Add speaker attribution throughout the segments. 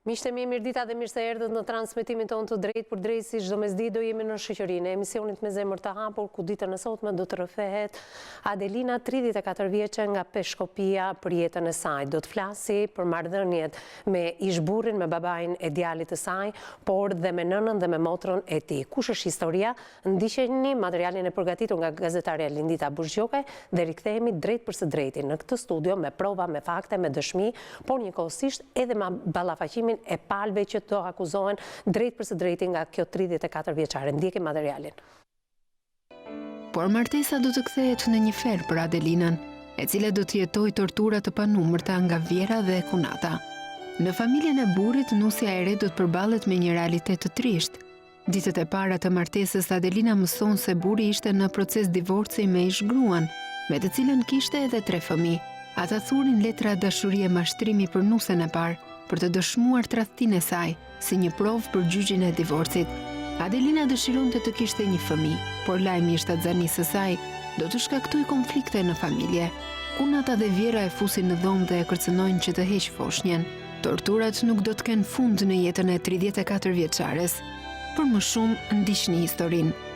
Speaker 1: Miqtë e mi, mirëdita dhe mirë se erdhët në transmetimin tonë të drejtpërdrejtë si çdo mesditë do jemi në shoqërinë e emisionit me zemër të hapur ku ditën e sotme do të rrëfehet Adelina 34 vjeçe nga Peshkopia për jetën e saj. Do të flasi për marrëdhëniet me ish-burrin, me babain e djalit të saj, por dhe me nënën dhe me motrën e tij. Kush është historia? Ndiqeni materialin e përgatitur nga gazetarja Lindita Bushgjokaj dhe rikthehemi drejtpërsëdrejti në këtë studio me prova, me fakte, me dëshmi, por njëkohësisht edhe me ballafaqimin e palëve që do akuzohen drejtpërsëdrejti nga kjo 34 vjeçare. Ndjekim materialin.
Speaker 2: Por martesa do të kthehet në një ferr për Adelinën, e cila do të jetojë tortura të panumërta nga vjehrra dhe kunata. Në familjen e burrit, nusja e re do të përballet me një realitet të trishtë. Ditët e para të martesës Adelina mëson se burri ishte në proces divorci me ish-gruan, me të cilën kishte edhe tre fëmijë. Ata thurin letra dashurie mashtrimi për nusen e parë, për të dëshmuar tradhtinë e saj, si një provë për gjyqin e divorcit. Adelina dëshironte të kishte një fëmijë, por lajmi i shtatzanisë së saj do të shkaktojë konflikte në familje. Kunata dhe vjehrra e fusin në dhomë dhe e kërcënojnë që të heqë foshnjën. Torturat nuk do të kenë fund në jetën e 34 vjeçares. Për më shumë, ndiqni historinë.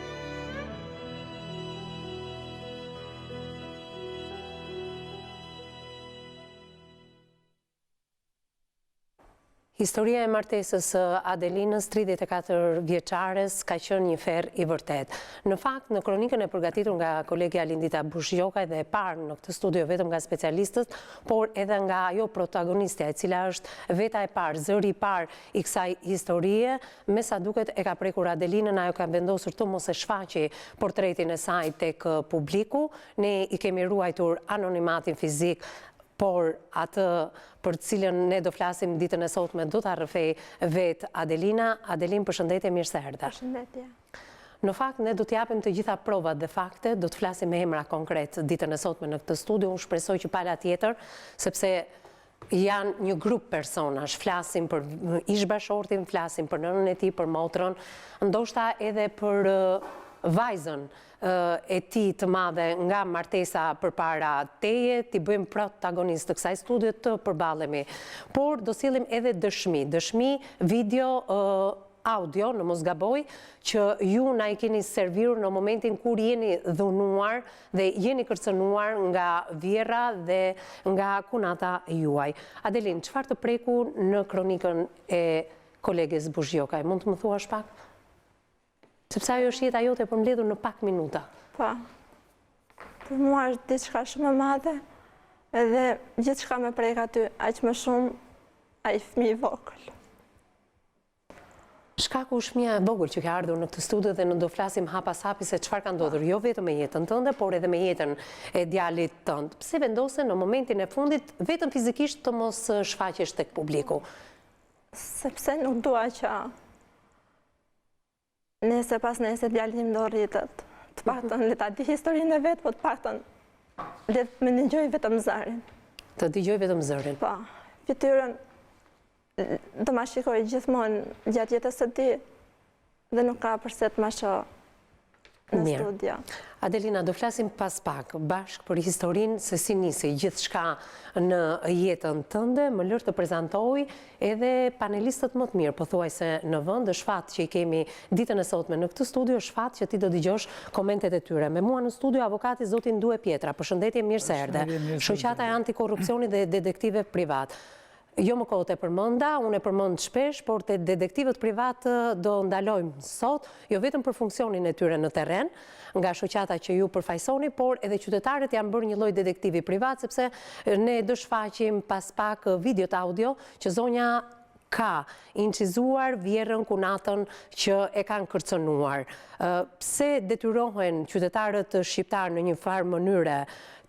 Speaker 1: Historia e martesës së Adelinës, 34 vjeçares, ka qenë një ferr i vërtetë. Në fakt, në kronikën e përgatitur nga kolegja Lindita Bushgjokaj dhe e parë në këtë studio vetëm nga specialistët, por edhe nga ajo protagonistja e cila është veta e parë, zëri i parë i kësaj historie, me sa duket e ka prekur Adelinën, ajo ka vendosur të mos e shfaqi portretin e saj tek publiku, ne i kemi ruajtur anonimatin fizik, por atë për të cilën ne do flasim ditën e sotme do ta rrëfejë vetë Adelina. Adelinë, përshëndetje, mirë se erdhe.
Speaker 3: Përshëndetje.
Speaker 1: Në fakt, ne do të japim të gjitha provat dhe faktet, do të flasim me emra konkret ditën e sotme në këtë studio. Unë shpresoj që pala tjetër, sepse janë një grup personash, flasim për ish-bashkëshortin, flasim për nënën e tij, për motrën, ndoshta edhe për vajzën e tij të madhe nga martesa përpara teje, t'i bëjmë protagonistë të kësaj studio të përballemi. Por do sjellim edhe dëshmi, dëshmi video audio, në mos gaboj, që ju na i keni servirur në momentin kur jeni dhunuar dhe jeni kërcënuar nga vjehrra dhe nga kunata juaj. Adelin, çfarë të preku në kronikën e koleges Bushgjokaj? Mund të më thuash pak? Sepse ajo është jeta jote e përmbledhur në pak minuta.
Speaker 3: Po. Për mua është diçka shumë e madhe edhe gjithçka më prek aty, aq më shumë ai fëmijë i vogël.
Speaker 1: Shkaku është fëmija e vogël që ke ardhur në këtë studio dhe ne do flasim hap pas hapi se çfarë ka ndodhur jo vetëm me jetën tënde, por edhe me jetën e djalit tënd. Pse vendose në momentin e fundit vetëm fizikisht të mos shfaqesh tek publiku?
Speaker 3: Sepse nuk dua që nesër pasnesër djali im do rritet. Të paktën le ta di historinë e vet, po të paktën le të më dëgjojë vetëm zërin.
Speaker 1: Të dëgjojë vetëm zërin.
Speaker 3: Po. Fytyrën do ma shikojë gjithmonë gjatë jetës së tij dhe nuk ka përse të ma shohë në studio.
Speaker 1: Adelina, do flasim pas pak, bashkë për historinë se si nisi gjithçka në jetën tënde, më lër të prezantoj edhe panelistët më të mirë, pothuajse në vend, është fat që i kemi ditën e sotme në këtë studio, është fat që ti do dëgjosh komentet e tyre. Me mua në studio avokati zoti Ndue Pjetra, përshëndetje, mirë se erdhe. Shoqata e Antikorrupsionit dhe Detektivëve Privatë. Jo më kot e përmenda, unë e përmend shpesh, por te detektivët privatë do ndalojmë sot, jo vetëm për funksionin e tyre në terren, nga shoqata që ju përfaqësoni, por edhe qytetarët janë bërë një lloj detektivi privat, sepse ne do shfaqim pas pak videot audio që zonja ka incizuar vjehrrën kunatën që e kanë kërcënuar. Pse detyrohen qytetarët shqiptarë në një farë mënyre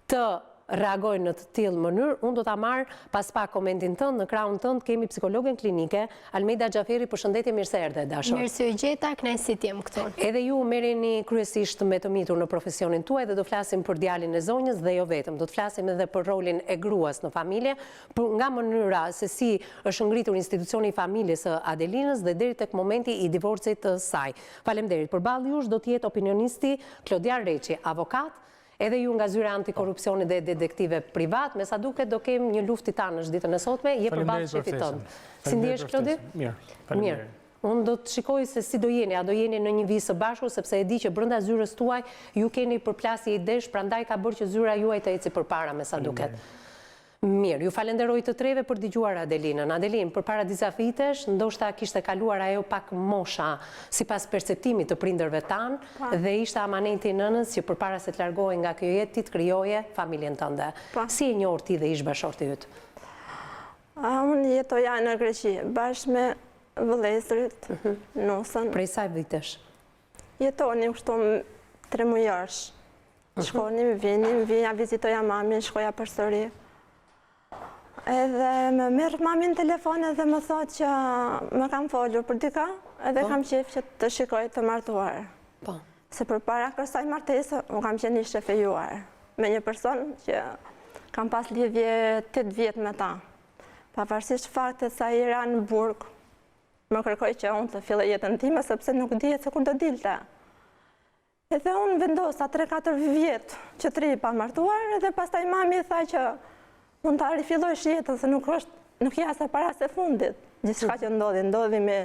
Speaker 1: të reagojnë në të tillë mënyrë, unë do ta marr pas pak komentin tënd, në krahun tënd kemi psikologen klinike, Almeda Xhaferi, përshëndetje mirë se erdhe e
Speaker 4: dashur. Mirë se ju gjeta, kënaqësi të jem
Speaker 1: këtu. Edhe ju merreni kryesisht me të mitur në profesionin tuaj dhe do flasim për djalin e zonjës dhe jo vetëm, do të flasim edhe për rolin e gruas në familje, për nga mënyra se si është ngritur institucioni i familjes së Adelinës dhe deri tek momenti i divorcit të saj. Faleminderit. Përballë jush do të jetë opinionisti Klodian Reçi, avokat. Edhe ju nga zyra e antikorrupsionit dhe detektive privat, me sa duket do kemi një luftë titanësh ditën e sotme, je përballë shefit tënd. Si ndihesh Klodi?
Speaker 5: Mirë, faleminderit.
Speaker 1: Mirë. Unë do të shikoj se si do jeni, a do jeni në një vijë së bashku, sepse e di që brenda zyrës tuaj ju keni përplasje idesh, prandaj ka bërë që zyra juaj të eci përpara me sa duket. Mirë, ju falenderoj të treve për dëgjuar Adelinën. Adelinë, përpara disa vitesh, ndoshta kishte kaluar ajo pak mosha, sipas perceptimit të prindërve tanë, po. dhe ishte amaneti i nënës që përpara se të largohej nga kjo jetë, ti të krijoje familjen tënde. Po. Si je njohur ti dhe ish bashkëshorti yt?
Speaker 3: Unë jetoja në Greqi, bashkë me vëllezërit, mhm. nusën.
Speaker 1: Prej sa vitesh?
Speaker 3: Jetonim kështu tremujorësh. Mhm. Shkonim, vinim, vija, vizitoja mamin, shkoja përsëri. Edhe më merr mami në telefon edhe më thotë që më kanë folur për dikë, edhe po. kam qejf që të shikoj të martuar.
Speaker 1: Po.
Speaker 3: Se përpara kësaj martese, unë kam qenë ish e fejuar me një person që kam pas lidhje 8 vjet me ta. Pavarësisht faktit se ai ra në burg, më kërkoi që unë të filloj jetën time, sepse nuk dihet se kur do dilte. Edhe unë vendosa 3-4 vjet që të rri pa martuar, edhe pastaj mami tha që mund ta rifillosh jetën, se nuk është, nuk je as e para as e fundit. Gjithçka që ndodhi, ndodhi me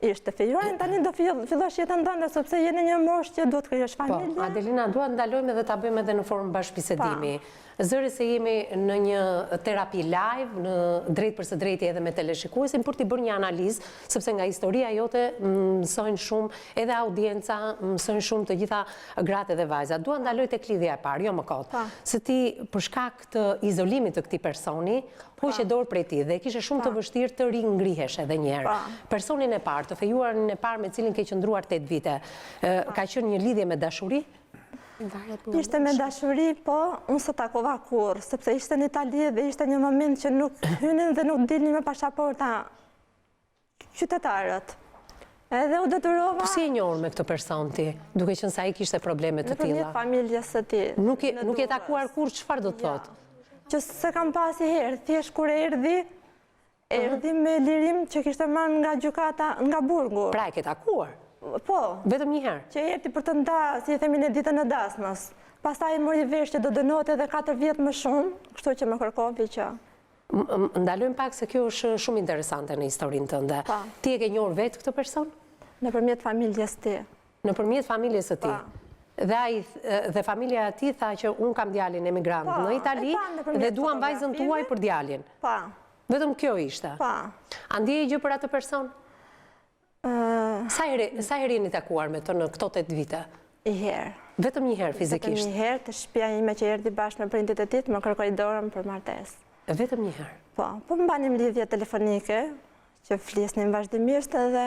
Speaker 3: ish të fejuarin, tani do fillosh jetën tënde, sepse je në një moshë që duhet të krijosh
Speaker 1: po,
Speaker 3: familje.
Speaker 1: Po, Adelina, dua të ndalojmë edhe ta bëjmë edhe në formë bashkëbisedimi. Zëre se jemi në një terapi live, në drejtpërsëdrejti edhe me teleshikuesin, për t'i bërë një analizë, sepse nga historia jote mësojnë shumë edhe audienca, mësojnë shumë të gjitha gratë edhe vajzat. Dua ndaloj tek lidhja e parë, jo më kot. Po. Se ti për shkak të izolimit të këtij personi, hoqe dorë prej tij dhe e kishe shumë të vështirë të ringrihesh edhe një herë. Personin e parë, të fejuarin e parë me cilin ke qëndruar 8 vite, ka qenë një lidhje me dashuri?
Speaker 3: Ishte me dashuri, po, unë s'e takova kurrë, sepse ishte në Itali dhe ishte një moment që nuk hynin dhe nuk dilnin me pashaporta qytetarët. Edhe u detyrova...
Speaker 1: Po si je njohur me këtë person ti, duke qenë se ai kishte probleme të
Speaker 3: tilla? Nëpërmjet familjes së tij.
Speaker 1: Nuk je takuar kurrë, çfarë do të thotë?
Speaker 3: Që s'e kam pa asnjëherë, thjesht kur erdhi, Erdhi me lirim që kishte marrë nga gjykata, nga burgu.
Speaker 1: Pra e ke takuar?
Speaker 3: Po.
Speaker 1: Vetëm një herë?
Speaker 3: Që erdhi për të nda, si i themi në ditën e dasmës. Pastaj mori vesh që do dënohet edhe 4 vjet më shumë, kështu që më kërkovi që...
Speaker 1: Ndalojmë pak se kjo është shumë interesante në historinë tënde. Po. Ti e ke njohur vetë këtë person?
Speaker 3: Nëpërmjet familjes tij.
Speaker 1: Nëpërmjet familjes së tij. Dhe ai dhe familja e tij tha që unë kam djalin emigrant në Itali dhe duam vajzën tuaj për djalin.
Speaker 3: Po.
Speaker 1: Vetëm kjo ishte.
Speaker 3: Po.
Speaker 1: A ndjeje gjë për atë person? Sa herë sa herë jeni takuar me të në këto 8 vite?
Speaker 3: Një herë.
Speaker 1: Vetëm një herë fizikisht.
Speaker 3: Vetëm një herë te shtëpia ime që erdhi bashkë me prindërit e tij, më kërkoi dorën për martesë.
Speaker 1: Vetëm një herë.
Speaker 3: Po, po mbanim lidhje telefonike që flisnim vazhdimisht edhe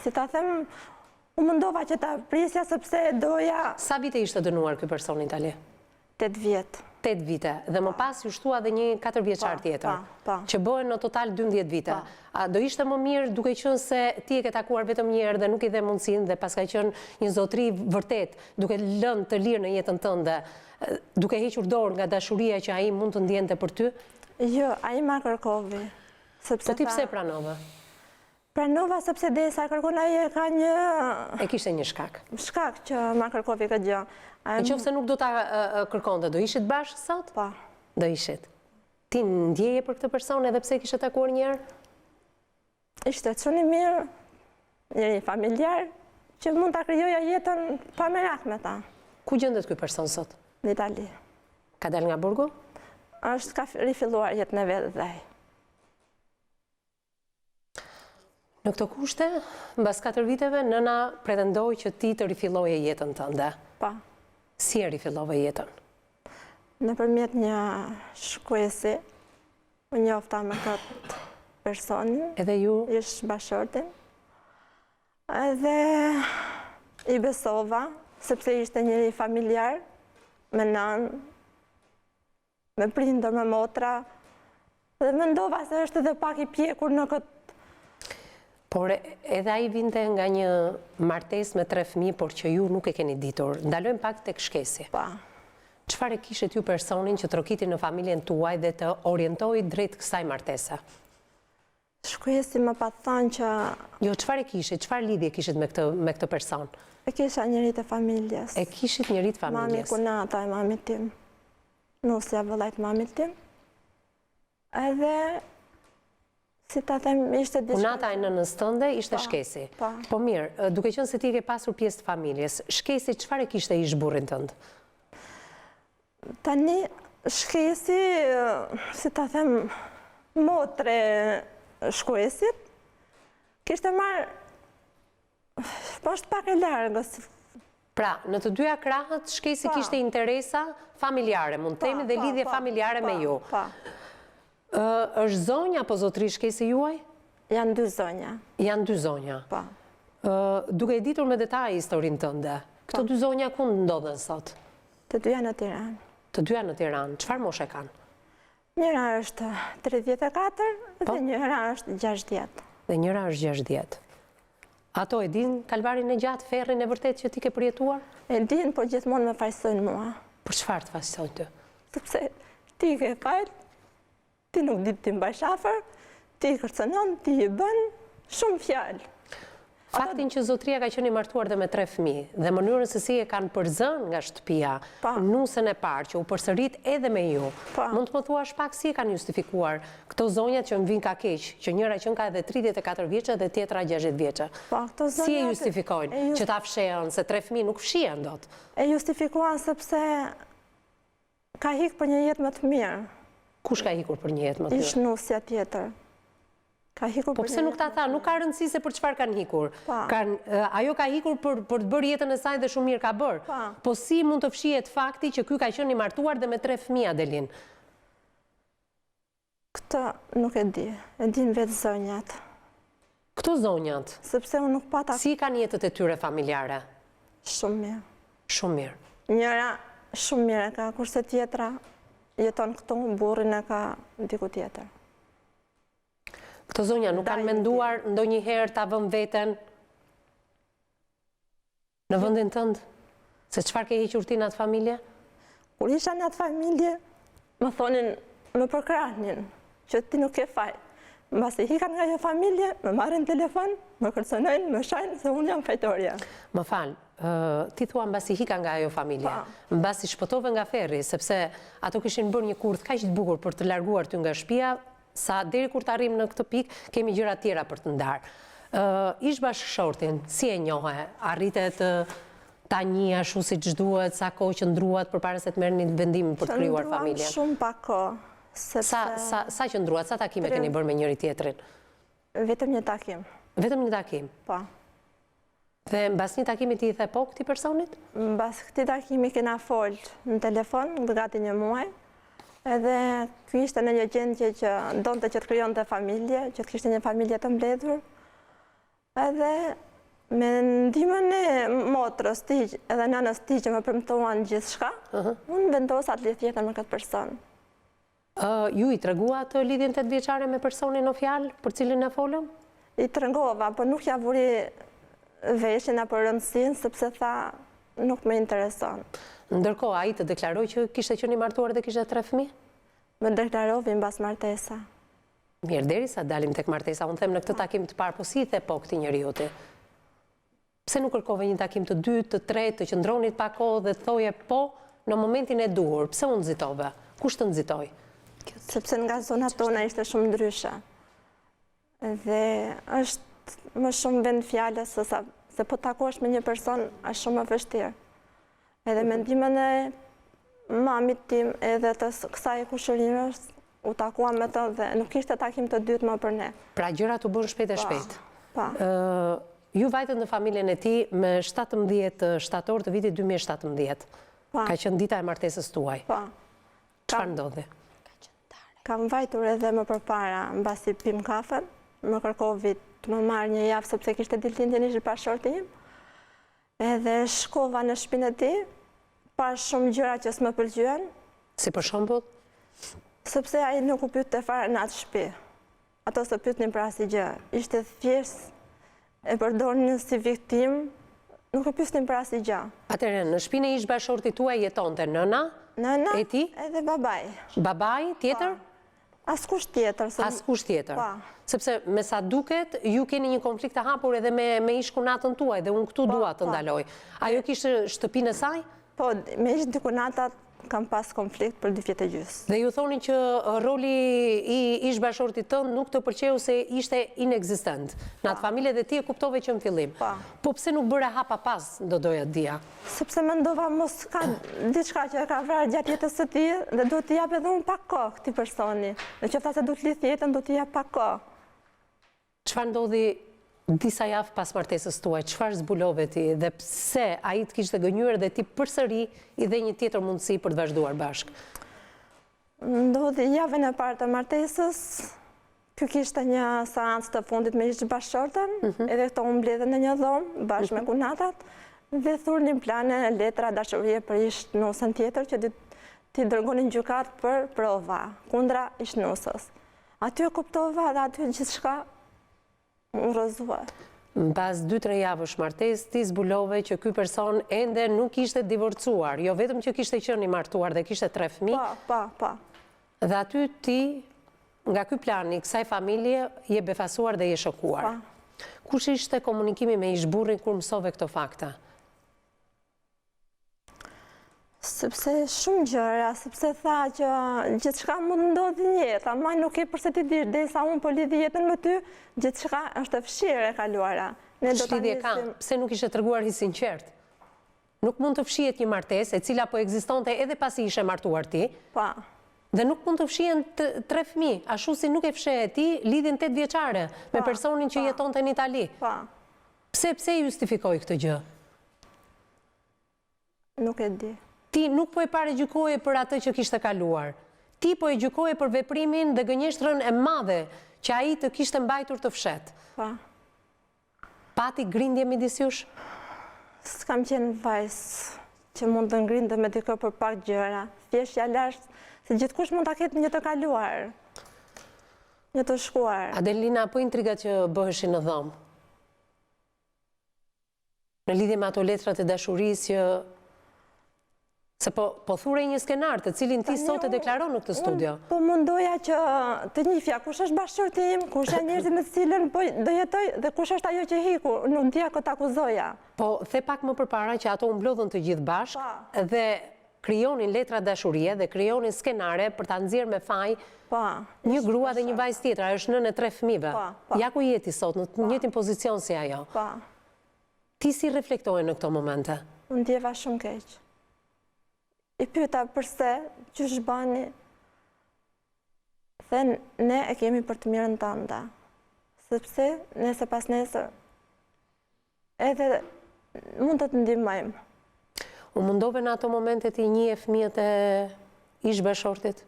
Speaker 3: Si ta them, u mundova që ta prisja sepse doja...
Speaker 1: Sa vite ishte dënuar ky person në Itali?
Speaker 3: 8 vjet.
Speaker 1: 8 vite. Dhe më pas iu shtua dhe një 4 vjeçar tjetër.
Speaker 3: Po,
Speaker 1: Që bëhen në total 12 vite. A do ishte më mirë duke qenë se ti e ke takuar vetëm një herë dhe nuk i dhe mundësinë dhe paska qenë një zotri vërtet, duke lënë të lirë në jetën tënde, duke hequr dorë nga dashuria që ai mund të ndjente për ty?
Speaker 3: Jo, ai ma kërkovi.
Speaker 1: Po ti pse pranove?
Speaker 3: Pranova sepse derisa kërkon ai e ka një...
Speaker 1: E kishte një shkak.
Speaker 3: Shkak që ma kërkovi këtë gjë.
Speaker 1: Në qoftë se nuk do ta kërkonte, do ishit bashkë sot?
Speaker 3: Po.
Speaker 1: Do ishit. Ti ndjeje për këtë person edhe pse e kishe takuar një herë?
Speaker 3: Ishte çun i mirë, njeri familjar, që mund ta krijoja jetën pa merak me ta.
Speaker 1: Ku gjendet ky person sot?
Speaker 3: Në Itali.
Speaker 1: Ka dalë nga burgu?
Speaker 3: Është ka rifilluar jetën e vet dhe ai.
Speaker 1: Në këto kushte, mbas 4 viteve, nëna pretendoi që ti të rifilloje jetën tënde.
Speaker 3: Po.
Speaker 1: Si e rifillove jetën?
Speaker 3: Nëpërmjet një shkuesi, u njofta me këtë personin.
Speaker 1: Edhe ju?
Speaker 3: Ish bashkëshortin. Edhe i besova, sepse ishte njeri familjar, me nanë, me prindër, me motra, dhe mendova se është edhe pak i pjekur në këtë
Speaker 1: Por edhe ai vinte nga një martesë me tre fëmijë, por që ju nuk e keni ditur. Ndalojmë pak tek Shkesi.
Speaker 3: Po.
Speaker 1: Çfarë e kishit ju personin që trokiti në familjen tuaj dhe të orientoi drejt kësaj martese?
Speaker 3: Shkuesi më pat thënë që...
Speaker 1: Jo, çfarë e kishit, çfarë lidhje kishit me këtë, me këtë person?
Speaker 3: E kisha njeri të familjes.
Speaker 1: E kishit njeri të familjes.
Speaker 3: Mami kunata e mamit tim. Nusja vëllait mamit tim. Edhe, si ta them, ishte
Speaker 1: diçka... Kunata e nënës tënde ishte po, Shkesi. Po. Po mirë, duke qenë se ti e ke pasur pjesë të familjes, Shkesi çfarë e kishte ish burrin tënd?
Speaker 3: Tani, Shkesi, si ta them, motra e Shkuesit, kishte marrë Po është pak e largët.
Speaker 1: Pra, në të dyja krahët, Shkesi po. kishte interesa familjare, mund të themi, dhe lidhje familjare me ju. Po. është zonjë apo zotëri Shkesi juaj?
Speaker 3: Janë dy zonja.
Speaker 1: Janë dy zonja.
Speaker 3: Po.
Speaker 1: Duke e ditur me detaj historinë tënde, këto dy zonja ku ndodhen sot?
Speaker 3: Të dyja në Tiranë.
Speaker 1: Të dyja në Tiranë. Çfarë moshe kanë?
Speaker 3: Njëra është 34 dhe po. njëra është 60.
Speaker 1: Dhe njëra është 60. Ato e dinë kalvarin e gjatë, ferrin e vërtetë që ti ke përjetuar?
Speaker 3: E dinë, po gjithmonë më fajësojnë mua.
Speaker 1: Për çfarë të fajësojnë
Speaker 3: ty? Sepse ti ke faj, ti nuk di t'i mbajsh afër, ti i kërcënon, ti i bën shumë fjalë.
Speaker 1: Faktin që zotëria ka qenë i martuar dhe me tre fëmijë dhe mënyrën se si e kanë përzënë nga shtëpia nusen e parë që u përsërit edhe me ju. Mund të më thuash pak si e kanë justifikuar këto zonjat që më vjen keq, që njëra qenka edhe 34 vjeçe dhe tjetra 60 vjeçe. Si e justifikojnë që ta fshehën se tre fëmijë nuk fshihen dot?
Speaker 3: E justifikuan sepse ka hik për një jetë më të mirë.
Speaker 1: Kush ka ikur për një jetë më të mirë?
Speaker 3: Ish nusja tjetër. Ka
Speaker 1: ikur po pse nuk ta tha, nuk ka rëndësi se për çfarë kanë ikur. Ajo ka ikur për për të bërë jetën e saj dhe shumë mirë ka bërë. Po si mund të fshihet fakti që ky ka qenë i martuar dhe me tre fëmijë Adelin?
Speaker 3: Këtë nuk e di. E dinë vetë zonjat.
Speaker 1: Këto zonjat?
Speaker 3: Sepse unë nuk pata...
Speaker 1: Si i kanë jetët e tyre familjare?
Speaker 3: Shumë mirë.
Speaker 1: Shumë mirë.
Speaker 3: Njëra shumë mirë e ka, kurse tjetra jeton këtu, burrin e ka diku tjetër.
Speaker 1: Këto zonja nuk kanë menduar ndonjëherë ta vënë veten në vendin tënd? Se çfarë ke hequr ti në atë familje?
Speaker 3: Kur isha në atë familje, më thonin, më përkrahnin, që ti nuk ke faj. Mbasi ika nga ajo familje, më marrin telefon, më kërcënojnë, më shajnë se unë jam fajtorja.
Speaker 1: Më fal, ti thua mbasi ika nga ajo familje, mbasi shpëtove nga ferri, sepse ato kishin bërë një kurth kaq të bukur për të larguar ty nga shtëpia, Sa deri kur të arrijmë në këtë pikë, kemi gjëra tjera për të ndarë. Ish bashkëshortin, si e njohe? Arrite të ta njihje ashtu siç duhet, sa kohë qëndruat përpara se të merrnit vendimin për të krijuar
Speaker 3: familjen? Qëndruam shumë pak kohë,
Speaker 1: sepse... Sa, sa, sa qëndruat, sa takime keni bërë me njëri-tjetrin?
Speaker 3: Vetëm një takim.
Speaker 1: Vetëm një takim?
Speaker 3: Po.
Speaker 1: Dhe mbas një takimi ti i the po këtij personit?
Speaker 3: Mbas këtij takimi kena fol në telefon, gati një muaj. Edhe ky ishte në një gjendje që donte që të krijonte familje, që të kishte një familje të mbledhur. Edhe me ndihmën e motrës tij edhe nënës tij që më premtuan gjithçka, unë vendosa të lidh jetën me këtë person.
Speaker 1: Ju i treguat lidhjen tetëvjeçare me personin në fjalë, për cilin ne folëm?
Speaker 3: I tregova, por nuk ia vuri veshin apo rëndësinë, sepse tha nuk më intereson.
Speaker 1: Ndërkohë, ai të deklaroi që kishte qenë i martuar dhe kishte tre fëmijë?
Speaker 3: Më deklaroi mbas martese.
Speaker 1: Mirë, derisa dalim tek martesa, unë them në këtë takim të parë, po si i the po këtij njeriu ti? Pse nuk kërkove një takim të dytë, të tretë, të qëndronit pak kohë dhe të thoje po në momentin e duhur? Pse u nxitove? Kush të nxitoi?
Speaker 3: Sepse nga zonat tona ishte shumë ndryshe. Dhe është më shumë vend fjalës se sa se po takohesh me një person është shumë e vështirë. Edhe me ndihmën e mamit tim edhe të kësaj kushërinës u takuam me të dhe nuk ishte takim të dytë më për ne.
Speaker 1: Pra gjërat u bënë shpejt e shpejt.
Speaker 3: Po.
Speaker 1: Ju vajtët në familjen e tij me 17 shtator të vitit 2017. Po. Ka qenë dita e martesës tuaj.
Speaker 3: Po.
Speaker 1: Çfarë ndodhi?
Speaker 3: Kam vajtur edhe më përpara, mbasi pim kafen, më kërkoi të më marrë një javë sepse kishte ditëlindjen ish bashkëshorti im. Edhe shkova në shpinë e tij, pashë shumë gjëra që s'më pëlqyen.
Speaker 1: Si për shembull?
Speaker 3: Sepse ai nuk u pyette fare në atë shtëpi. Ato s'e pyetnin për asnjë gjë. Ishte thjesht e përdornin si viktimë, nuk e pyesnin për asnjë
Speaker 1: gjë. Atëherë, në shpinë e ish bashkëshortit tuaj jetonte nëna,
Speaker 3: nëna
Speaker 1: e tij?
Speaker 3: Edhe babai.
Speaker 1: Babai, tjetër?
Speaker 3: Po. Askush tjetër.
Speaker 1: Askush tjetër. Po. Sepse me sa duket, ju keni një konflikt të hapur edhe me, me ish kunatën tuaj dhe unë këtu po, dua të po. ndaloj. Ajo kishte shtëpinë e saj?
Speaker 3: Po, me ish dy kunatat kam pas konflikt për dy vjet e
Speaker 1: gjysë. Dhe ju thoni që roli i ish bashkëshortit tënd nuk të pëlqeu se ishte inekzistent. Në atë po. familje dhe ti e kuptove që në fillim. Po. Po pse nuk bëre hapa pas, do doja të
Speaker 3: dija? Sepse mendova mos ka diçka që e ka vrarë gjatë jetës së tij dhe duhet t'i jap edhe unë pak kohë këtij personi. Në qoftë se duhet të lidh jetën, duhet t'i jap pak kohë.
Speaker 1: Çfarë ndodhi disa javë pas martesës tuaj? Çfarë zbulove ti dhe pse ai të kishte gënjyer dhe ti përsëri i dhe një tjetër mundësi për të vazhduar
Speaker 3: bashkë? Ndodhi javën e parë të martesës, Ky kishte një seancë të fundit me ish bashkëshorten, mhm. edhe këto u mbledhën në një dhomë, bashkë me mhm. kunatat, dhe thurnin plane letra dashurie për ish nusen tjetër, që t'i dërgonin gjykatë për prova, kundra ish nusës. Aty e kuptova dhe aty gjithçka u rrëzua.
Speaker 1: Mbas 2-3 javësh martesë, ti zbulove që ky person ende nuk ishte divorcuar, jo vetëm që kishte qenë i martuar dhe kishte tre
Speaker 3: fëmijë. Po, po, po.
Speaker 1: Dhe aty ti Nga ky plan i kësaj familje je befasuar dhe je shokuar. Po. Kush ishte komunikimi me ish-burrin kur mësove këto fakte?
Speaker 3: Sepse shumë gjëra, sepse tha që gjithçka mund të ndodhi në jetë, ama nuk ke përse t'i dish, derisa unë po lidh jetën me ty, gjithçka është e fshirë e kaluara.
Speaker 1: Ne do ta nisim... ka? Pse nuk ishe treguar i sinqertë? Nuk mund të fshihet një martesë, e cila po ekzistonte edhe pasi ishe martuar ti.
Speaker 3: Po.
Speaker 1: Dhe nuk mund të fshihen tre fëmijë, ashtu si nuk e fshehe ti lidhjen tetëvjeçare me personin që jetonte në Itali.
Speaker 3: Po.
Speaker 1: Pse pse e justifikoi këtë gjë?
Speaker 3: Nuk e di.
Speaker 1: Ti nuk po e paragjykoje për atë që kishte kaluar. Ti po e gjykoje për veprimin dhe gënjeshtrën e madhe që ai të kishte mbajtur të fshehtë.
Speaker 3: Po.
Speaker 1: Pati grindje midis jush?
Speaker 3: S'kam qenë vajzë që mund të grindem me dikë për pak gjëra. Thjesht ia lashë se gjithkush mund ta ketë një të kaluar, një të shkuar.
Speaker 1: Adelina, po intrigat që bëheshin në dhomë? Në lidhje me ato letrat e dashurisë që Se po, po thurej një skenar, të cilin ti sot e deklaron në këtë
Speaker 3: studio. Po mundoja që të njifja, kush është bashkëshorti im, kush janë njerëzit me të cilën po do jetoj dhe kush është ajo që hiku, nuk dija kë të akuzoja.
Speaker 1: Po, the pak më përpara që ato u mblodhën të gjithë bashkë po. dhe krijonin letra dashurie dhe krijonin skenare për ta nxjerrë me faj
Speaker 3: po,
Speaker 1: një grua dhe një vajzë tjetër, ajo është nënë e tre fëmijëve. Po, ja ku je ti sot, në të njëjtin pozicion si ajo. Ti si reflektoje në këto
Speaker 3: momente? U ndjeva shumë keq. I pyeta përse, qysh bani, dhe ne e kemi për të mirën tënde. Sepse nesër pasnesër, edhe mund të të ndihmojmë.
Speaker 1: U mundove në ato momente t'i njihje fëmijët e ish bashkëshortit?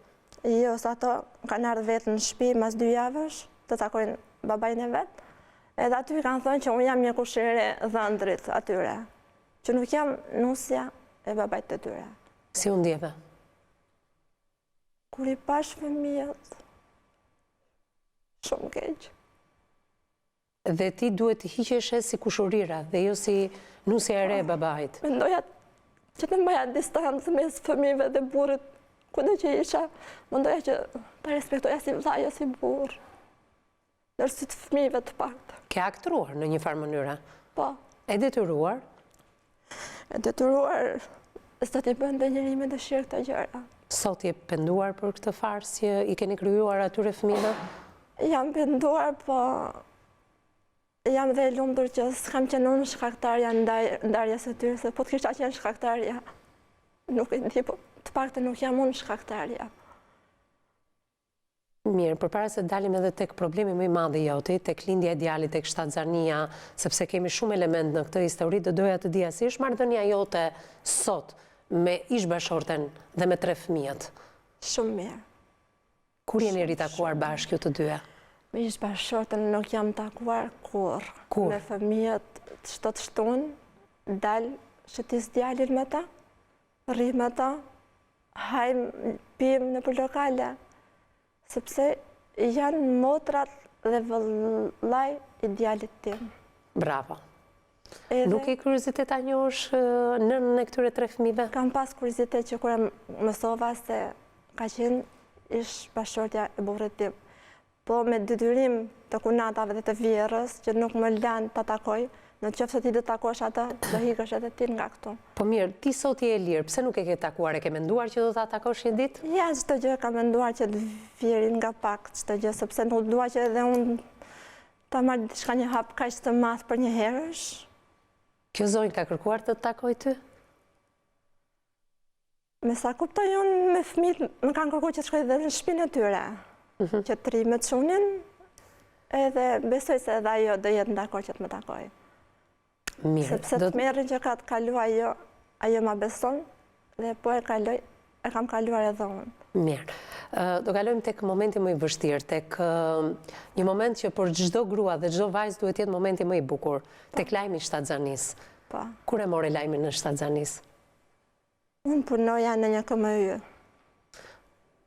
Speaker 3: Jo, se ato kanë ardhë vetë në shpi mas dy javësh, të takojnë babain e vet, edhe aty i kanë thënë që unë jam një kushëri e dhëndrit atyre, që nuk jam nusja e babait të
Speaker 1: tyre. Si u ndjeve?
Speaker 3: Kur i pashë fëmijët, shumë keq.
Speaker 1: Dhe ti duhet të hiqeshe si kushurira dhe jo si nusja e re e babait.
Speaker 3: Mendoja që të mbaja distancë mes fëmijëve dhe burrit, kudo që isha, mendoja që ta respektoja si vëlla, jo si burrë. Në sy të fëmijëve të
Speaker 1: paktën. Ke aktruar në një farë mënyre?
Speaker 3: Po.
Speaker 1: E detyruar?
Speaker 3: E detyruar, s'do t'i bënte njeri me dëshirë këto gjëra.
Speaker 1: Sot je penduar për këtë farsë që i keni krijuar atyre
Speaker 3: fëmijëve? Jam penduar, po jam dhe e lumtur që s'kam qenë unë shkaktarja ndarjes së tyre, se po të kisha qenë shkaktarja, nuk e di, po të paktën nuk jam unë shkaktarja.
Speaker 1: Mirë, përpara se të dalim edhe tek problemi më i madh i joti, tek lindja e djalit, tek shtatzania, sepse kemi shumë elementë në këtë histori, do doja të dija si është marrëdhënia jote sot me ish-bashkëshorten dhe me tre fëmijët?
Speaker 3: Shumë mirë.
Speaker 1: Kur jeni ritakuar bashkë ju të
Speaker 3: dyja? Me ish-bashkëshorten nuk jam takuar kurrë.
Speaker 1: Kurrë.
Speaker 3: Me fëmijët çdo të shtunë, dal shëtis djalin me ta, rri me ta, hajmë, pimë nëpër lokale, sepse janë motrat dhe vëllai i djalit
Speaker 1: tim. Bravo. Nuk ke kuriozitet ta njohësh nënën e këtyre tre
Speaker 3: fëmijëve? Kam pas kuriozitet që kur e mësova se ka qenë ish bashkëshortja e burrit tim. Po me detyrim të kunatave dhe të vjehrrës që nuk më lanë ta takoj, në qoftë se ti do takosh atë, do ikësh edhe ti nga
Speaker 1: këtu. Po mirë, ti sot je e lirë, pse nuk e ke takuar, e ke menduar që do ta takosh një
Speaker 3: ditë? Ja, çdo gjë kam menduar që të vjeri nga pak çdo gjë, sepse nuk dua që edhe unë ta marr diçka një hap kaq të madh përnjëherësh.
Speaker 1: Kjo zonjë ka kërkuar të të takojë ty?
Speaker 3: Me sa kuptoj unë me fëmijët më kanë kërkuar që të shkoj dhe në shpinë e tyre, mhm. që të rri me çunin, edhe besoj se edhe ajo do jetë dakord që të më takojë.
Speaker 1: Mirë.
Speaker 3: Sepse tmerrin që ka të kalu ajo, ajo ma beson, dhe po e kaloj, e kam kaluar edhe
Speaker 1: unë. Mirë. Do kalojmë tek momenti më i vështirë, tek një moment që për çdo grua dhe çdo vajzë duhet të jetë momenti më i bukur, po. tek lajmi i shtatzanisë.
Speaker 3: Po.
Speaker 1: Kur e more lajmin e shtatzanisë?
Speaker 3: Unë punoja në një KMY.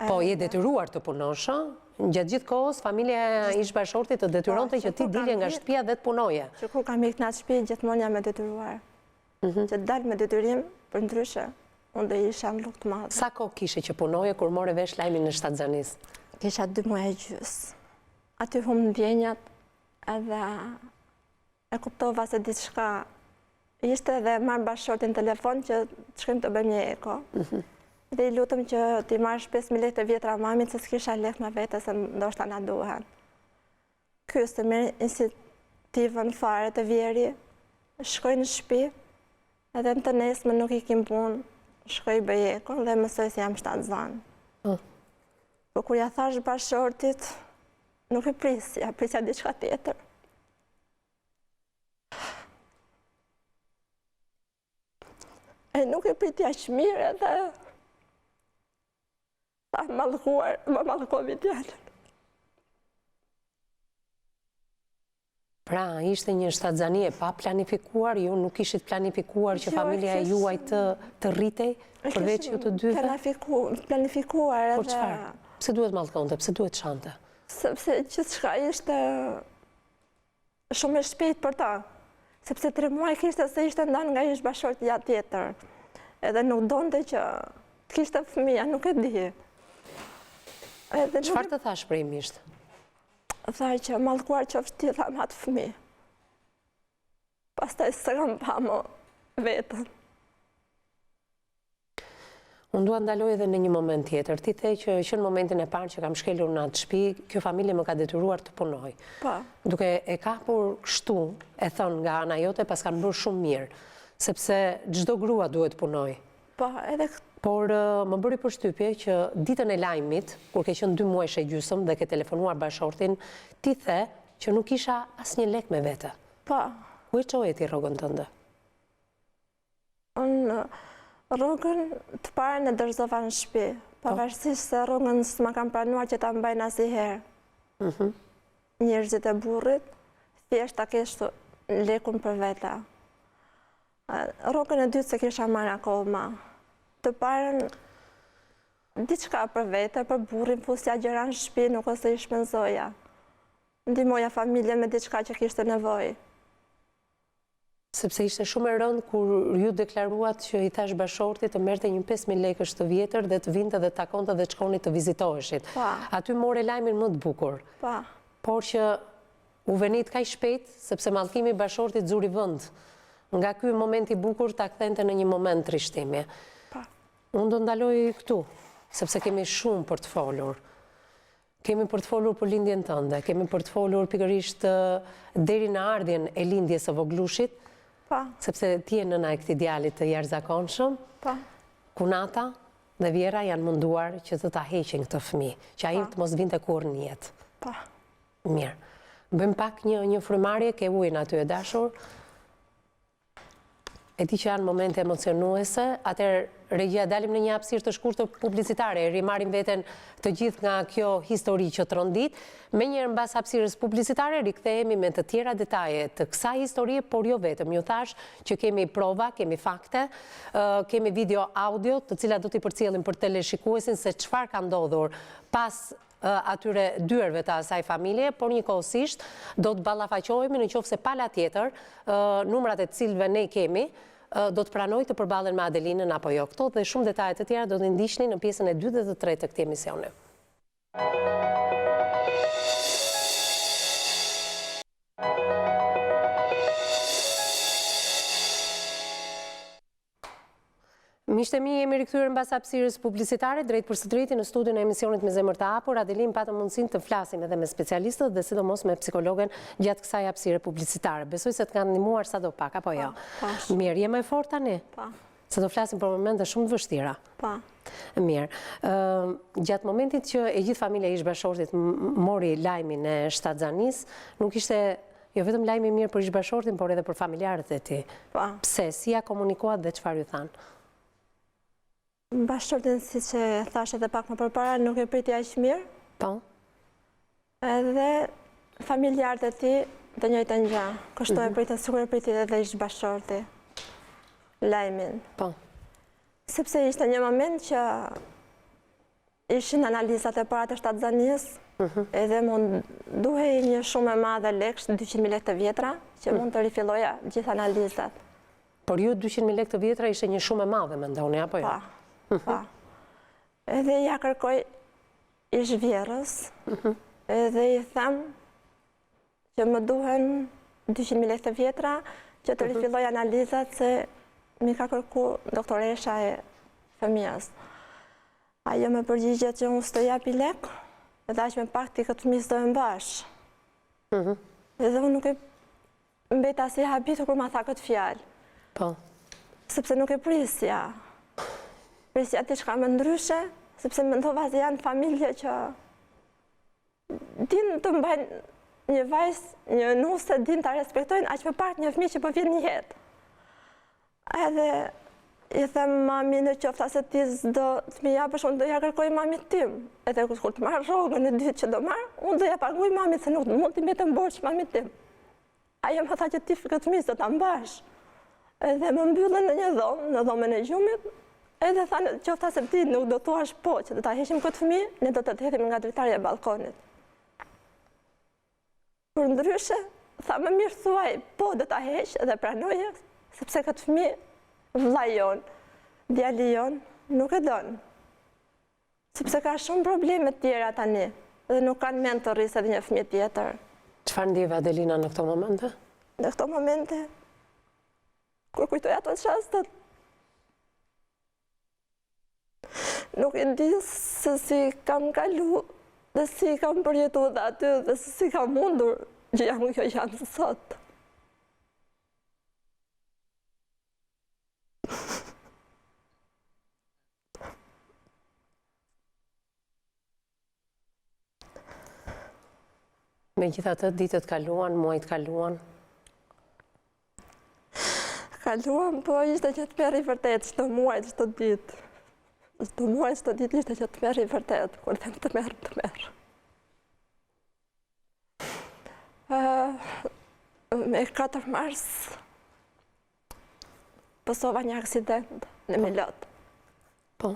Speaker 1: Po, je detyruar të punosh, ë? Gjatë gjithë kohës, familja e ish bashkëshortit të detyronte po, që ti dilje nga shtëpia dhe të
Speaker 3: punoje. Që kur kam ikë në atë shtëpi, gjithmonë jam e detyruar. Mhm. Që dal me detyrim, përndryshe, unë do isha në rrugë të
Speaker 1: madhe. Sa kohë kishe që punoje kur more vesh lajmin e shtatzanisë?
Speaker 3: Kisha dy muaj e gjysë. Aty humb ndjenjat edhe E kuptova se diçka ishte dhe marr bashkëshortin telefon që të shkojmë të bëjmë një eko. Mhm. Dhe i lutem që t'i marrësh 5.000 lekë të vjetra mamit se s'kisha lekë me vete se ndoshta na duhen. Ky s'e merr iniciativën fare të vjeri, shkoj në shpi, edhe në të nesërmen nuk iki n'punë, shkoj bëj ekon dhe mësoj se jam shtatzanë. Mm. Po kur ja thash bashkëshortit, nuk e prisja, prisja diçka tjetër. E nuk e priti aq mirë edhe tha mallkuar, më mallkovi
Speaker 1: djalën. Pra, ishte një shtatzani e paplanifikuar, ju nuk kishit planifikuar që jo, familja e juaj të, të rritej, përveç ju të dyve?
Speaker 3: Planifikuar edhe...
Speaker 1: Por çfarë? Pse duhet mallkonte, pse duhet shante?
Speaker 3: Sepse gjithçka ishte shumë e shpejtë për ta. Sepse tre muaj kishte se ishte nda nga ish bashkëshortja tjetër. Edhe nuk donte që të kishte fëmija, nuk e di.
Speaker 1: Çfarë të tha shprehimisht?
Speaker 3: Tha që mallkuar qofsh ti tha me atë fëmijë. Pastaj s'e kam pa më
Speaker 1: veten. Unë dua ndaloj edhe në një moment tjetër. Ti the që që në momentin e parë që kam shkelur në atë shtëpi, kjo familje më ka detyruar të punoj.
Speaker 3: Po.
Speaker 1: Duke e kapur kështu, e thënë nga ana jote, paskan bërë shumë mirë, sepse çdo grua duhet të
Speaker 3: punojë. Po, edhe
Speaker 1: Por më bëri përshtypje që ditën e lajmit, kur ke qenë dy muajsh e gjysëm dhe ke telefonuar bashkëshortin, ti the që nuk kisha asnjë lek me vete.
Speaker 3: Po.
Speaker 1: Ku e çoje ti rrogën tënde?
Speaker 3: Unë rrogën të parën e dorëzova në shpi, po. pavarësisht se rrogën s'ma kanë pranuar që ta mbajnë asnjëherë.
Speaker 1: Mhm.
Speaker 3: Njerëzit e burrit, thjesht ta kesh lekun për vete. Rrogën e dytë s'e kisha marrë akoma. Të parën, diçka për vete, për burrin, fusja gjëra në shpi, nuk ose i shpenzoja. Ndihmoja familjen me diçka që kishte nevojë.
Speaker 1: Sepse ishte shumë e rëndë kur ju deklaruat që i thashë bashkëshortit të merrte një 5000 lekësh të vjetër dhe të vinte dhe të takonte dhe të shkonit të vizitoheshit.
Speaker 3: Po.
Speaker 1: Aty more lajmin më të bukur.
Speaker 3: Po.
Speaker 1: Por që u venit kaq shpejt, sepse mallkimi i bashkëshortit zuri vend. Nga ky moment i bukur ta kthente në një moment trishtimi.
Speaker 3: Po.
Speaker 1: Unë do ndaloj këtu, sepse kemi shumë për të folur. Kemi për të folur për lindjen tënde, kemi për të folur pikërisht deri në ardhjen e lindjes së vogëlushit,
Speaker 3: po.
Speaker 1: sepse ti je nëna e këtij djalit të jashtëzakonshëm.
Speaker 3: Po.
Speaker 1: Kunata dhe vjehrra janë munduar që të ta heqin këtë fëmijë, që ai të mos vinte kurrë në jetë.
Speaker 3: Po.
Speaker 1: Mirë. Bëjmë pak një një frymëmarrje, ke ujin aty e dashur. E di që janë momente emocionuese, atëherë regjia dalim në një hapësirë të shkurtër publicitare, e rimarrim veten të gjithë nga kjo histori që trondit. Menjëherë mbas hapësirës publicitare rikthehemi me të tjera detaje të kësaj historie, por jo vetëm. Ju thashë që kemi prova, kemi fakte, kemi video audio, të cilat do t'i përcjellim për teleshikuesin se çfarë ka ndodhur pas atyre dyerve të asaj familje, por njëkohësisht do të ballafaqohemi në qoftë se pala tjetër, numrat e të cilëve ne kemi, do të pranojë të përballen me Adelinën apo jo. Këto dhe shumë detaje të tjera do t'i ndiqni në pjesën e dytë dhe të tretë të këtij emisioni. Miqtë e mi jemi rikthyer mbas hapësirës publicitare drejtpërsëdrejti në studion e emisionit me zemër të hapur. Adelinë patëm mundësinë të flasim edhe me specialistët dhe sidomos me psikologen gjatë kësaj hapësire publicitare. Besoj se të kanë ndihmuar sado pak, apo jo?
Speaker 3: Po,
Speaker 1: po. Mirë, je më e fortë tani?
Speaker 3: Po.
Speaker 1: Se do flasim për momente shumë të vështira.
Speaker 3: Po.
Speaker 1: Mirë. Gjatë momentit që e gjithë familja e ish-bashkëshortit mori lajmin e shtatzanisë, nuk ishte Jo vetëm lajm i mirë për ish-bashkëshortin, por edhe për familjarët e tij.
Speaker 3: Po.
Speaker 1: Pse, si ia komunikuat dhe çfarë ju thanë?
Speaker 3: Bashkëshortin, siç e thashë edhe pak më përpara, nuk e priti aq mirë.
Speaker 1: Po.
Speaker 3: Edhe familjarët e tij të njëjtën gjë. Kështu e mhm. pritën, sikur e priti edhe ish-bashkëshorti lajmin.
Speaker 1: Po.
Speaker 3: Sepse ishte një moment që Ishin analizat e para të shtatzanisë, mhm. edhe më duhej një shumë e madhe lekësh, 200.000 lekë të vjetra, që mhm. mund të rifilloja gjithë analizat.
Speaker 1: Por ju 200.000 lekë të vjetra ishte një shumë e madhe, mendoni, apo jo?
Speaker 3: Po, mhm. po. Edhe ia kërkoj ish vjehrrës, edhe i them që më duhen 200.000 lekë të vjetra, që të rifilloj analizat se m'i ka kërku doktoresha e fëmijës. Ajo më përgjigjet që unë s'të japi lek, edhe aq më pak ti këtë fëmijë s'do e mbash.
Speaker 1: Mhm.
Speaker 3: Edhe unë nuk e mbeta si e habitur kur ma tha këtë fjalë.
Speaker 1: Po.
Speaker 3: Sepse nuk e prisja. Prisja diçka më ndryshe, sepse mendova se janë familje që din të mbajnë një vajzë, një nuse, din ta respektojnë, aq më pak një fëmijë që po vjen në jetë. Edhe i them mami në qoftë se ti s'do të m'i japësh, unë do ja kërkoj mamit tim. Edhe kur të marr rrogën e dytë që do marr, unë do ja paguaj mamit se nuk mund t'i mbetem borxh mamit tim. Ajo më tha që ti këtë fëmijë s'do ta mbash. Edhe më mbyllën në një dhomë, në dhomën e gjumit, edhe tha në qoftë se ti nuk do thuash po që do ta heqim këtë fëmijë, ne do të të hedhim nga dritarja e ballkonit. Përndryshe, tha më mirë thuaj po do ta heq dhe pranoje, sepse këtë fëmijë vëllai jonë, djali jonë, nuk e don. Sepse ka shumë probleme të tjera tani dhe nuk kanë mend të rrisë edhe një fëmijë tjetër.
Speaker 1: Çfarë ndjeve Adelina në këto momente?
Speaker 3: Në këto momente, kur kujtoj ato çastet, nuk e di se si kam kalu dhe si kam përjetu dhe aty dhe se si kam mundur që jam kjo që jam sot.
Speaker 1: Megjithatë, ditët kaluan, muajt kaluan.
Speaker 3: Kaluan, po ishte një tmerr i vërtetë, çdo muaj, çdo ditë. Çdo muaj, çdo ditë ishte një tmerr i vërtetë, kur them tmerr, tmerr. Me 4 mars, pësova një aksident në Milot.
Speaker 1: Po.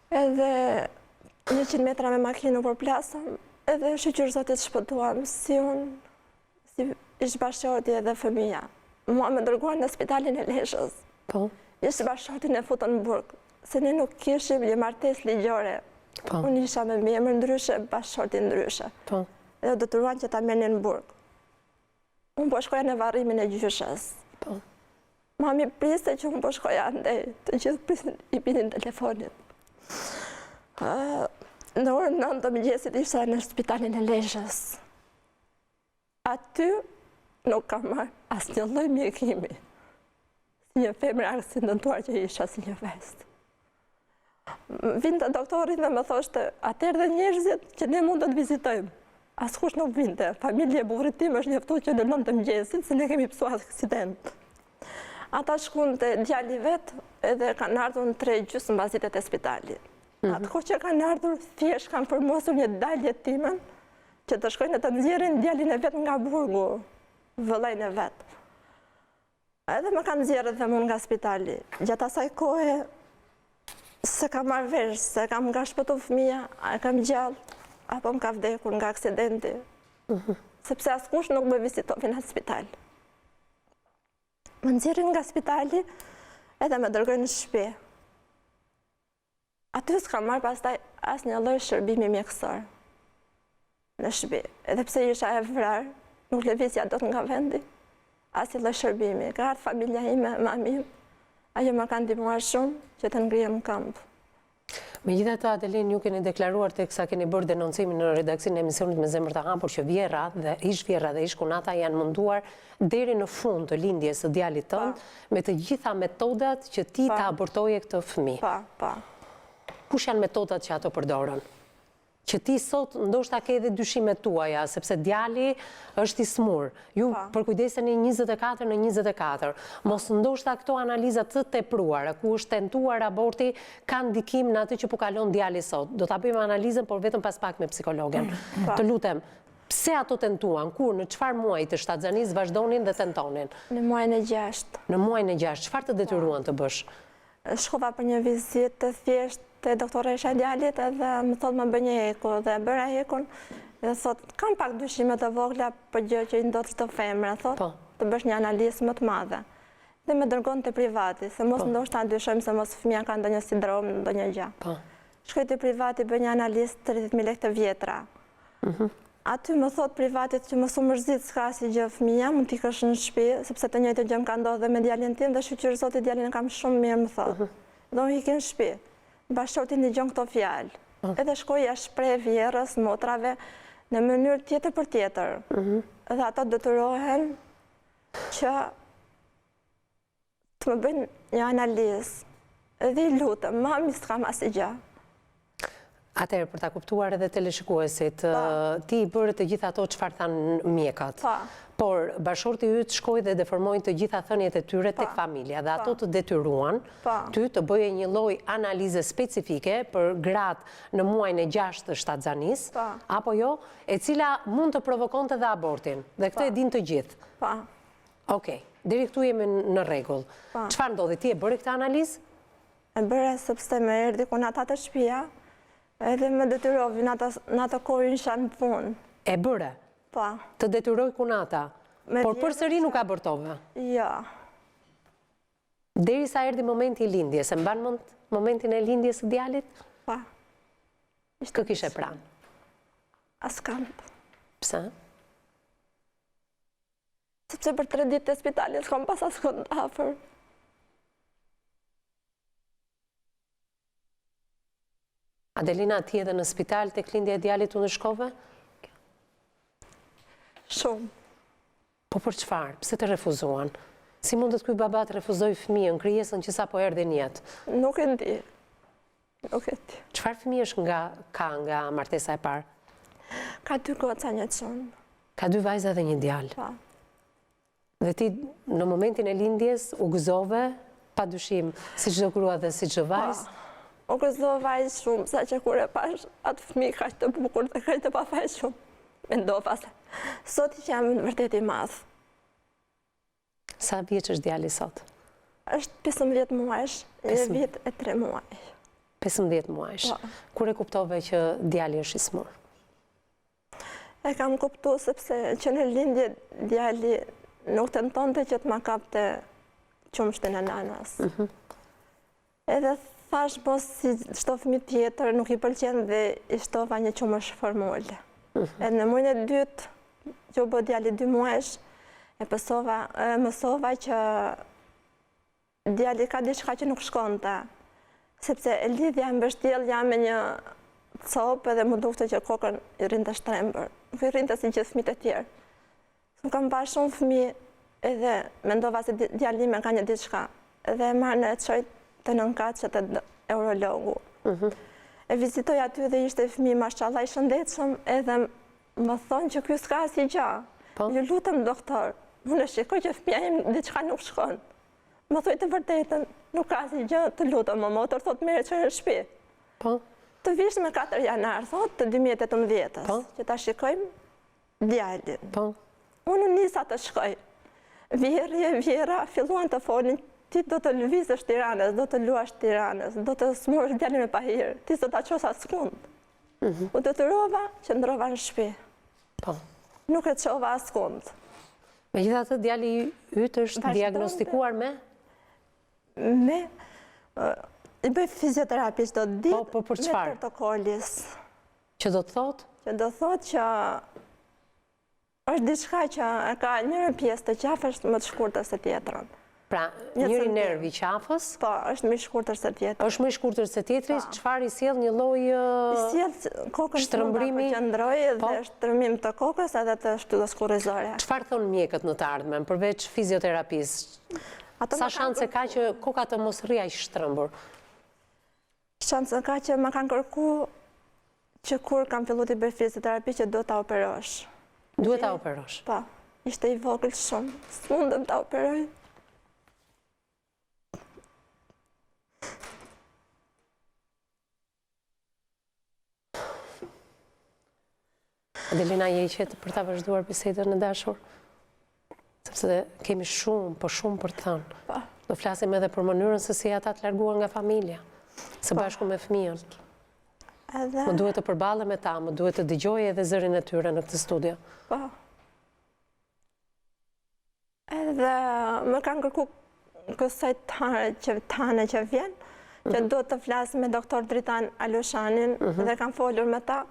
Speaker 3: Edhe 100 metra me makinë u përplasëm, edhe shyqyr Zotit shpëtuam, si unë, si ish bashkëshorti edhe fëmija. Mua më dërguan në spitalin e Lezhës.
Speaker 1: Po.
Speaker 3: Ish bashkëshortin e futën në burg, se ne nuk kishim një martesë ligjore.
Speaker 1: Po.
Speaker 3: Unë isha me mbiemër ndryshe, bashkëshorti ndryshe.
Speaker 1: Po.
Speaker 3: Edhe u detyruan që ta merrnin në burg. Unë po shkoja në varrimin e gjyshes.
Speaker 1: Po.
Speaker 3: Mami priste që unë po shkoja andej, të gjithë prisnin i binin telefonit. Në orën 9 të mëngjesit isha në spitalin e Lezhës. Aty nuk kam marrë asnjë lloj mjekimi. Si një femër e aksidentuar që isha si një vajzë. Vinte doktori dhe më thoshte, atëherë dhe njerëzit që ne mund të të vizitojmë. Askush nuk vinte. Familja e burrit tim është njoftu që në 9 të mëngjesit, se ne kemi pësuar aksident. Ata shkun te djali vet edhe kanë ardhur në 3 gjysmë mbasdite te spitali. Mhm. Atë kohë që kanë ardhur, thjesht kanë firmosur një dalje timen, që të shkojnë e të nxjerrin djalin e vet nga burgu, vëllain e vet. Edhe më kanë nxjerrë dhe mu nga spitali. Gjatë asaj kohe, s'e kam marrë vesh, se kam nga shpëtu fëmija, a e kam gjallë, apo më ka vdekur nga aksidenti. Mhm. Sepse askush nuk më vizitoi në spital. Më nxjerrin nga spitali edhe më dërgojnë në shpi. Aty s'kam marrë pastaj asnjë lloj shërbimi mjekësor në shtëpi. Edhe pse isha e vrarë, nuk lëvizja dot nga vendi. Asnjë lloj shërbimi. Ka ardhur familja ime, mami im. Ajo më ka ndihmuar shumë që të ngrihem në këmbë.
Speaker 1: Megjithatë, Adelinë, ju keni deklaruar teksa keni bërë denoncimin në redaksinë e emisionit me zemër të hapur që vjehrra dhe ish vjehrra dhe ish kunata janë munduar deri në fund të lindjes së djalit tënd me të gjitha metodat që ti ta abortoje këtë fëmijë.
Speaker 3: Po, po.
Speaker 1: Kush janë metodat që ato përdorën? Që ti sot ndoshta ke edhe dyshimet tuaja, sepse djali është i sëmurë. Ju përkujdeseni 24 në 24. Mos ndoshta këto analiza të tepruara, ku është tentuar aborti, kanë ndikim në atë që po kalon djali sot. Do ta bëjmë analizën, por vetëm pas pak me psikologen. Të lutem, pse ato tentuan, kur, në çfarë muaji të shtatzanisë vazhdonin dhe tentonin?
Speaker 3: Në muajin e gjashtë.
Speaker 1: Në muajin e gjashtë, çfarë të detyruan të bësh?
Speaker 3: Shkova për një vizitë të thjeshtë te doktoresha e djalit edhe më thotë më bëj një eko dhe e bëra ekon dhe thotë kam pak dyshime të vogla për gjë që i ndodh çdo femre, thotë po. të bësh një analizë më të madhe. Dhe më dërgon te privati, se mos po. ndoshta dyshojmë se mos fëmija ka ndonjë sindromë, ndonjë gjë. Po. Shkoj te privati, bëj një analizë 30.000 lekë të vjetra. Mhm. Aty më thotë privati që mos u mërzit s'ka asnjë gjë fëmija, mund të ikësh në shtëpi, sepse të njëjtën gjë më ka ndodhur dhe me djalin tim dhe shyqyr Zotit djalin e kam shumë mirë më thotë. Mhm. Dhe unë iki në shtëpi. Bashkëshorti dëgjon këto fjalë. Mhm. Edhe shkoj ia shpreh vjehrrës, motrave në mënyrë tjetër për tjetër. Dhe ato detyrohen që Të më bëjnë një analizë. Dhe i lutem, mami s'kam asnjë gjë.
Speaker 1: Atëherë, për ta kuptuar edhe teleshikuesit, ti i bëre të gjitha ato çfarë thanë mjekët. Po. Por, bashkëshorti yt shkoi dhe deformoi të gjitha thëniet e tyre tek familja dhe ato të detyruan ty të bëje një lloj analize specifike për gratë në muajin e gjashtë të shtatzanisë, apo jo, e cila mund të provokonte dhe abortin. Dhe këtë e dinë të gjithë.
Speaker 3: Po.
Speaker 1: Okej, deri këtu jemi në rregull. Po. Çfarë ndodhi? Ti e bëre këtë analizë?
Speaker 3: E bëra sepse më erdhi kunata te shtëpia, edhe më detyroi në atë në atë kohë isha në punë.
Speaker 1: E bëre?
Speaker 3: Po.
Speaker 1: Të detyroi kunata. Por përsëri nuk abortove?
Speaker 3: Jo.
Speaker 1: Derisa erdhi momenti i lindjes, e mban mend momentin e lindjes së djalit?
Speaker 3: Po.
Speaker 1: Kë kishe pranë?
Speaker 3: Askënd.
Speaker 1: Pse?
Speaker 3: Sepse për tre ditë të spitalit s'kam pas askënd afër.
Speaker 1: Adelina, ti edhe në spital tek lindja e djalit u ndëshkove?
Speaker 3: Shumë.
Speaker 1: Po për çfarë? Pse të refuzuan? Si mundet ky baba të refuzojë fëmijën, krijesën që sapo erdhi në jetë?
Speaker 3: Nuk e di. Nuk e di.
Speaker 1: Çfarë fëmijësh nga ka nga martesa e parë?
Speaker 3: Ka dy goca një çun.
Speaker 1: Ka dy vajza dhe një djalë.
Speaker 3: Po.
Speaker 1: Dhe ti në momentin e lindjes u gëzove, pa dyshim, si çdo grua dhe si çdo vajzë?
Speaker 3: Po. U gëzova aq shumë, sa që kur e pashë atë fëmijë kaq të bukur dhe kaq të pafajshëm, mendova se Zoti qe vërtet i madh.
Speaker 1: Sa vjeç është djali sot?
Speaker 3: Është 15 muajsh, një vit e 3 muaj.
Speaker 1: 15 muajsh. Po. Kur e kuptove që djali është i sëmurë?
Speaker 3: E kam kuptu sepse që në lindje djali nuk tentonte që të ma kapte qumështin e nanës. Mhm. Edhe thashë mos si çdo fëmijë tjetër nuk i pëlqen dhe i shtova një qumësht formulë. Mhm. Edhe në muajin e dytë, që u bë djali dy muajsh, e pësova, e mësova që djali ka diçka që nuk shkonte, sepse e lidhja e mbështjellja me një copë edhe m'u dukte që kokën i rrinte shtrembër. Nuk i rrinte si gjithë fëmijët e tjerë. Unë kam parë shumë fëmijë edhe mendova se djali im e ka një diçka. Edhe e marr e çoj te nënkatëshja te urologu. Mhm. E vizitoj aty dhe ishte fëmijë mashallah i shëndetshëm edhe më thonë që ky s'ka asnjë gjë. Po. Ju lutem doktor, unë e shikoj që fëmija im diçka nuk shkon. Më thuaj të vërtetën, nuk ka asnjë gjë, të lutem më motër, thotë merre çoje në shtëpi.
Speaker 1: Po.
Speaker 3: Të vish me 4 janar, thotë, të 2018-ës, po. që ta shikojmë djalin.
Speaker 1: Po.
Speaker 3: Unë nisa të shkoj. Vjehrri e vjehrra filluan të folin, ti do të lëvizësh Tiranës, do të luash Tiranës, do të sëmurësh djalin me pahir, ti s'do ta çosh askund. Mhm. U detyrova, qëndrova në shpi.
Speaker 1: Po.
Speaker 3: Nuk e çova askund.
Speaker 1: Megjithatë, djali yt është diagnostikuar me?
Speaker 3: Me... I bëj fizioterapi çdo ditë.
Speaker 1: Po, po, për çfarë?
Speaker 3: Me tortikolis.
Speaker 1: Që do të
Speaker 3: thotë? Që do thotë që është diçka që e ka njërën pjesë të qafës më të shkurtër se tjetrën.
Speaker 1: Pra, njëri nerv i qafës?
Speaker 3: Po, është më i shkurtër se
Speaker 1: tjetri. Është më i shkurtër se tjetri, po. çfarë i sjell një lloj
Speaker 3: I sjell kokën shtrëmbrimi të qëndrojë po. dhe shtrëmbrim të kokës edhe të shtyllës kurrizore.
Speaker 1: Çfarë thonë mjekët në të ardhmen, përveç fizioterapisë? Sa shanse ka që koka të mos rrijë aq shtrëmbur?
Speaker 3: Shanse ka që më kanë kërku që kur kam fillu t'i bëj fizioterapi që duhet ta operosh.
Speaker 1: Duhet ta operosh?
Speaker 3: Po, ishte i vogël shumë, s'mundem ta operoj.
Speaker 1: Adelina, je e qetë për ta vazhduar bisedën e dashur? Sepse kemi shumë, po shumë për të thënë.
Speaker 3: Po.
Speaker 1: Do flasim edhe për mënyrën se si ata të larguan nga familja, së po. bashku me fëmijën.
Speaker 3: Edhe...
Speaker 1: Më duhet të përballem me ta, më duhet të dëgjoj edhe zërin e tyre në këtë studio.
Speaker 3: Po. Edhe më kanë kërku kësaj që tane që vjen, që mhm. duhet të flas me doktor Dritan Alushanin mhm. dhe kam folur me ta.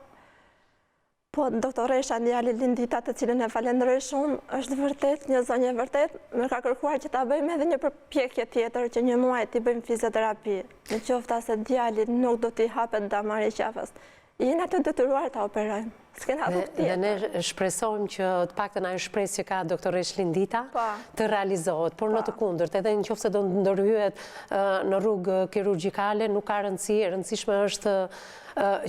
Speaker 3: Po, doktoresha djali Lindita, të cilën e falenderoj shumë, është vërtet, një zonjë e vërtet, më ka kërkuar që ta bëjmë edhe një përpjekje tjetër, që një muaj t'i bëjmë fizioterapi. Në qoftë se djalit nuk do t'i hapet damari i qafës. Jena të detyruar ta operojmë. S'kena rrugë
Speaker 1: tjetër. Dhe ne shpresojmë që të paktën ajo shpresë që ka doktoreshë Lindita po. të realizohet, por në të po. kundërt, edhe në qoftë se do ndërhyhet në rrugë kirurgjikale, nuk ka rëndësi, e rëndësishme është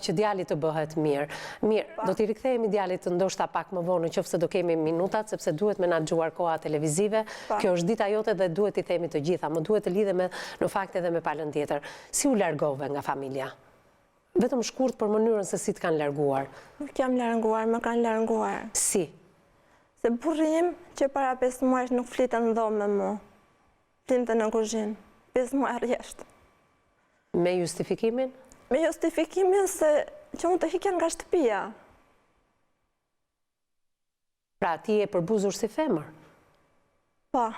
Speaker 1: që djali të bëhet mirë. Mirë, po. do t'i rikthehemi djalit ndoshta pak më vonë, në qoftë se do kemi minutat, sepse duhet menaxhuar koha televizive, kjo është dita jote dhe duhet t'i themi të gjitha, më duhet të lidhem në fakt edhe me palën tjetër. Si u largove nga familja? Vetëm shkurt për mënyrën se si të kanë larguar.
Speaker 3: Nuk jam larguar, më kanë larguar.
Speaker 1: Si?
Speaker 3: Se burri im që para 5 muajsh nuk flinte në dhomë me mu. Flinte në kuzhinë. 5 muaj rresht.
Speaker 1: Me justifikimin?
Speaker 3: Me justifikimin se që unë të ikja nga shtëpia.
Speaker 1: Pra, ti je përbuzur si femër?
Speaker 3: Po.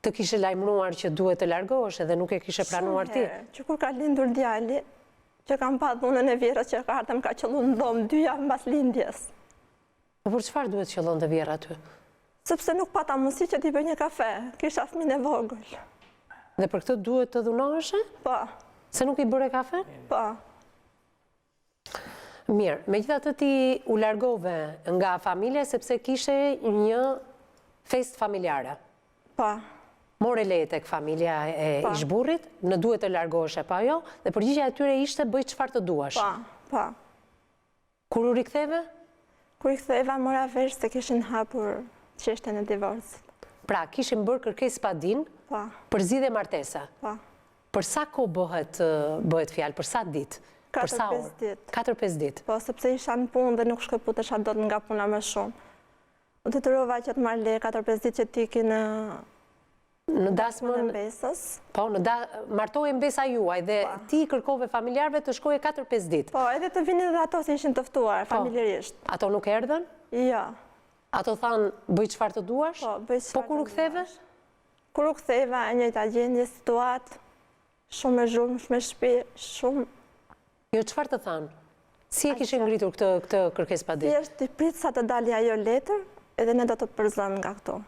Speaker 1: Të kishe lajmëruar që duhet të largohesh edhe nuk e kishe pranuar
Speaker 3: ti? Shumë herë, që kur ka lindur djali, që kam pa dhunën e vjehrrës që ka ardhë më ka qëllu në dhomë dy javë mbas lindjes.
Speaker 1: Po për çfarë duhet qëllonte vjehrra ty?
Speaker 3: Sepse nuk pata mundësi që t'i bëj një kafe, kisha fëmijën e vogël.
Speaker 1: Dhe për këtë duhet të dhunoheshe?
Speaker 3: Po.
Speaker 1: Se nuk i bëre kafe?
Speaker 3: Po.
Speaker 1: Mirë, megjithatë ti u largove nga familja sepse kishe një festë familjare.
Speaker 3: Po.
Speaker 1: More leje tek familja e po. ish-burrit, në duhet të largohesh apo jo, dhe përgjigja e tyre ishte bëj çfarë të duash.
Speaker 3: Po, po.
Speaker 1: Kur u riktheve?
Speaker 3: Kur u riktheva, mora vesh se kishin hapur çështjen e divorcit.
Speaker 1: Pra, kishin bërë kërkesëpadinë
Speaker 3: po.
Speaker 1: për zgjidhje martese.
Speaker 3: Po.
Speaker 1: Për sa kohë bëhet bëhet fjalë, për sa ditë? Për sa
Speaker 3: orë? 4-5 ditë.
Speaker 1: 4-5 ditë.
Speaker 3: Po, sepse isha në punë dhe nuk shkëputesha dot nga puna më shumë. U detyrova që të marr leje 4-5 ditë që të iki në
Speaker 1: në dasmën e
Speaker 3: mbesës.
Speaker 1: Po, në da, martohej mbesa juaj dhe po. ti i kërkove familjarëve të shkoje 4-5 ditë.
Speaker 3: Po, edhe të vinin dhe ato se ishin të ftuar, po. familjarisht.
Speaker 1: Ato nuk erdhën?
Speaker 3: Jo.
Speaker 1: Ato thanë, bëj çfarë të duash?
Speaker 3: Po, bëj çfarë të duash.
Speaker 1: Po kur u ktheve?
Speaker 3: Kur u ktheva, e njëjta gjendje, situatë, shumë e zhurmshme shpi, shumë...
Speaker 1: Jo, çfarë të thanë? Si e kishin ngritur këtë, këtë kërkesëpadi?
Speaker 3: Thjesht ti prit sa të dali ajo letër, edhe ne do të të përzëmë nga
Speaker 1: këtu.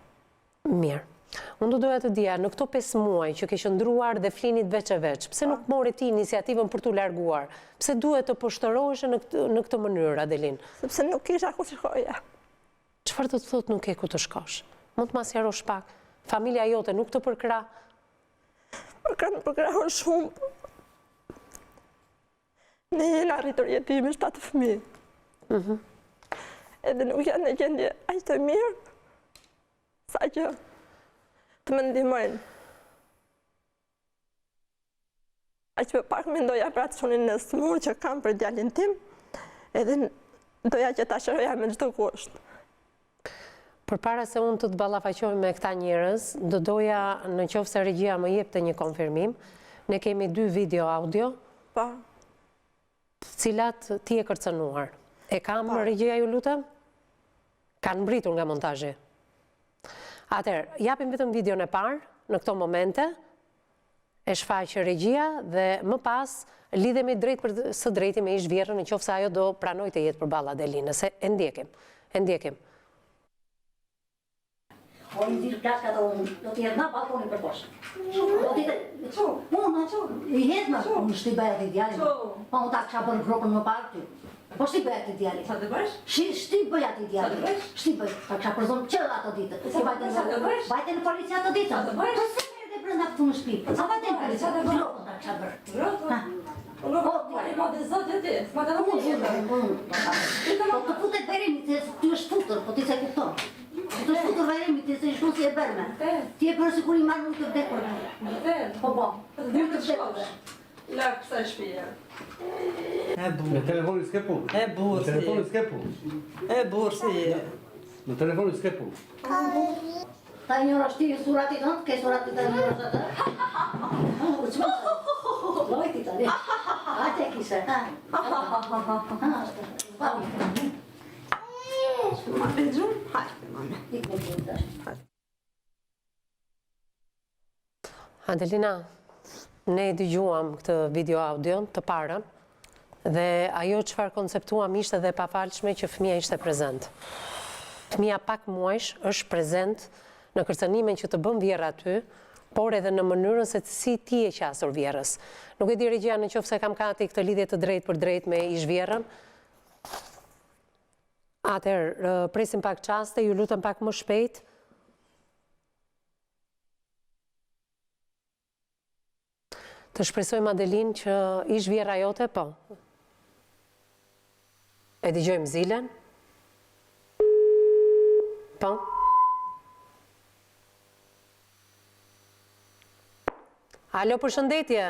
Speaker 1: Mirë. Unë do doja të dija, në këto 5 muaj që ke qëndruar dhe flinit veç e veç, pse nuk more ti iniciativën për t'u larguar? Pse duhet të poshtëroheshe në këtë, në këtë mënyrë, Adelin?
Speaker 3: Sepse nuk kisha ku të shkoja.
Speaker 1: Çfarë do të thotë nuk ke ku të shkosh? Mund të ma sqarosh pak? Familja jote nuk të përkrah?
Speaker 3: Më kanë përkrahur shumë. Ne jena rritur jetimë 7 fëmijë.
Speaker 1: Mhm.
Speaker 3: Edhe nuk janë në gjendje aq të mirë, sa që të më ndihmojnë. Aq më pak mendoja për atë çunin e sëmurë që kam për djalin tim, edhe doja që ta shëroja me çdo
Speaker 1: kusht. Përpara se unë të të ballafaqoj me këta njerëz, do doja në qoftë se regjia më jepte një konfirmim, ne kemi dy video audio,
Speaker 3: po.
Speaker 1: të cilat ti je kërcënuar. E kam po. regjia ju lutem? Kanë mbërritur nga montazhi. Atëherë, japim vetëm videon e parë në këto momente. E shfaq regjia dhe më pas lidhemi drejtpërsëdrejti me ish vjehrrën në qoftë se ajo do pranojë të jetë përballë Adelinës. E ndjekim. E ndjekim.
Speaker 5: O i nxirr plaçkat o unë, do t'i hedh nga ballkoni për poshtë. Do t'i hedh, unë, i hedh më, unë s'ti bëj atij djali. Po unë ta kisha bërë gropën më parë ty. Po s'ti bëj atij djali.
Speaker 6: Ça të bësh?
Speaker 5: Shi, s'ti bëj atij djali.
Speaker 6: Ça të bësh?
Speaker 5: S'ti bëj, ta kisha përzonë që ato ditë.
Speaker 6: Ça të bësh?
Speaker 5: Vajte në polici ato ditë.
Speaker 6: Ça të bësh?
Speaker 5: Po se merret brenda këtu në shtëpi.
Speaker 6: Ça
Speaker 5: vajte në polici?
Speaker 6: Ça të bësh?
Speaker 5: Gropën ta kisha bërë.
Speaker 6: Gropën? Unë po i ma dhe zotë ti, s'ma ka dhënë
Speaker 5: jetën. Po të futet veremi, se ty është futur, po ti s'e kupton. Të është futur veremi, ti se i shkon si e bërme. Ti e bërë sikur i marrë ujë të vdekur. Po po, ujë të vdekur.
Speaker 6: Larg kësaj shtëpie.
Speaker 7: E burrë.
Speaker 8: Me telefonin s'ke punë.
Speaker 7: E burrë
Speaker 8: Me telefonin s'ke punë.
Speaker 7: E burrë si je.
Speaker 8: Me telefonin s'ke punë.
Speaker 5: Ta injorosh ti suratin tënd, ke suratin ta injorosh atë. U çmend. Loj ti tani. Hajde e kishe. Ha. Ha. Pa.
Speaker 3: Ma me gjumë? Hajde, mami.
Speaker 5: Ik me gjumë tash.
Speaker 1: Adelina, ne e dëgjuam këtë video audion të parën dhe ajo çfarë konceptuam ishte dhe e pafalshme që fëmija ishte prezent. Fëmija pak muajsh është prezent në kërcënimin që të bën vjehrra ty, por edhe në mënyrën se si ti je qasur vjehrrës. Nuk e di regjia në qoftë se kam gati këtë lidhje të drejtpërdrejtë me ish vjehrrën. Atëherë, presim pak çaste, ju lutem pak më shpejt. Të shpresojmë Adelinë që ish vjehrra jote, po. E dëgjojmë zilen. Po. Alo, përshëndetje.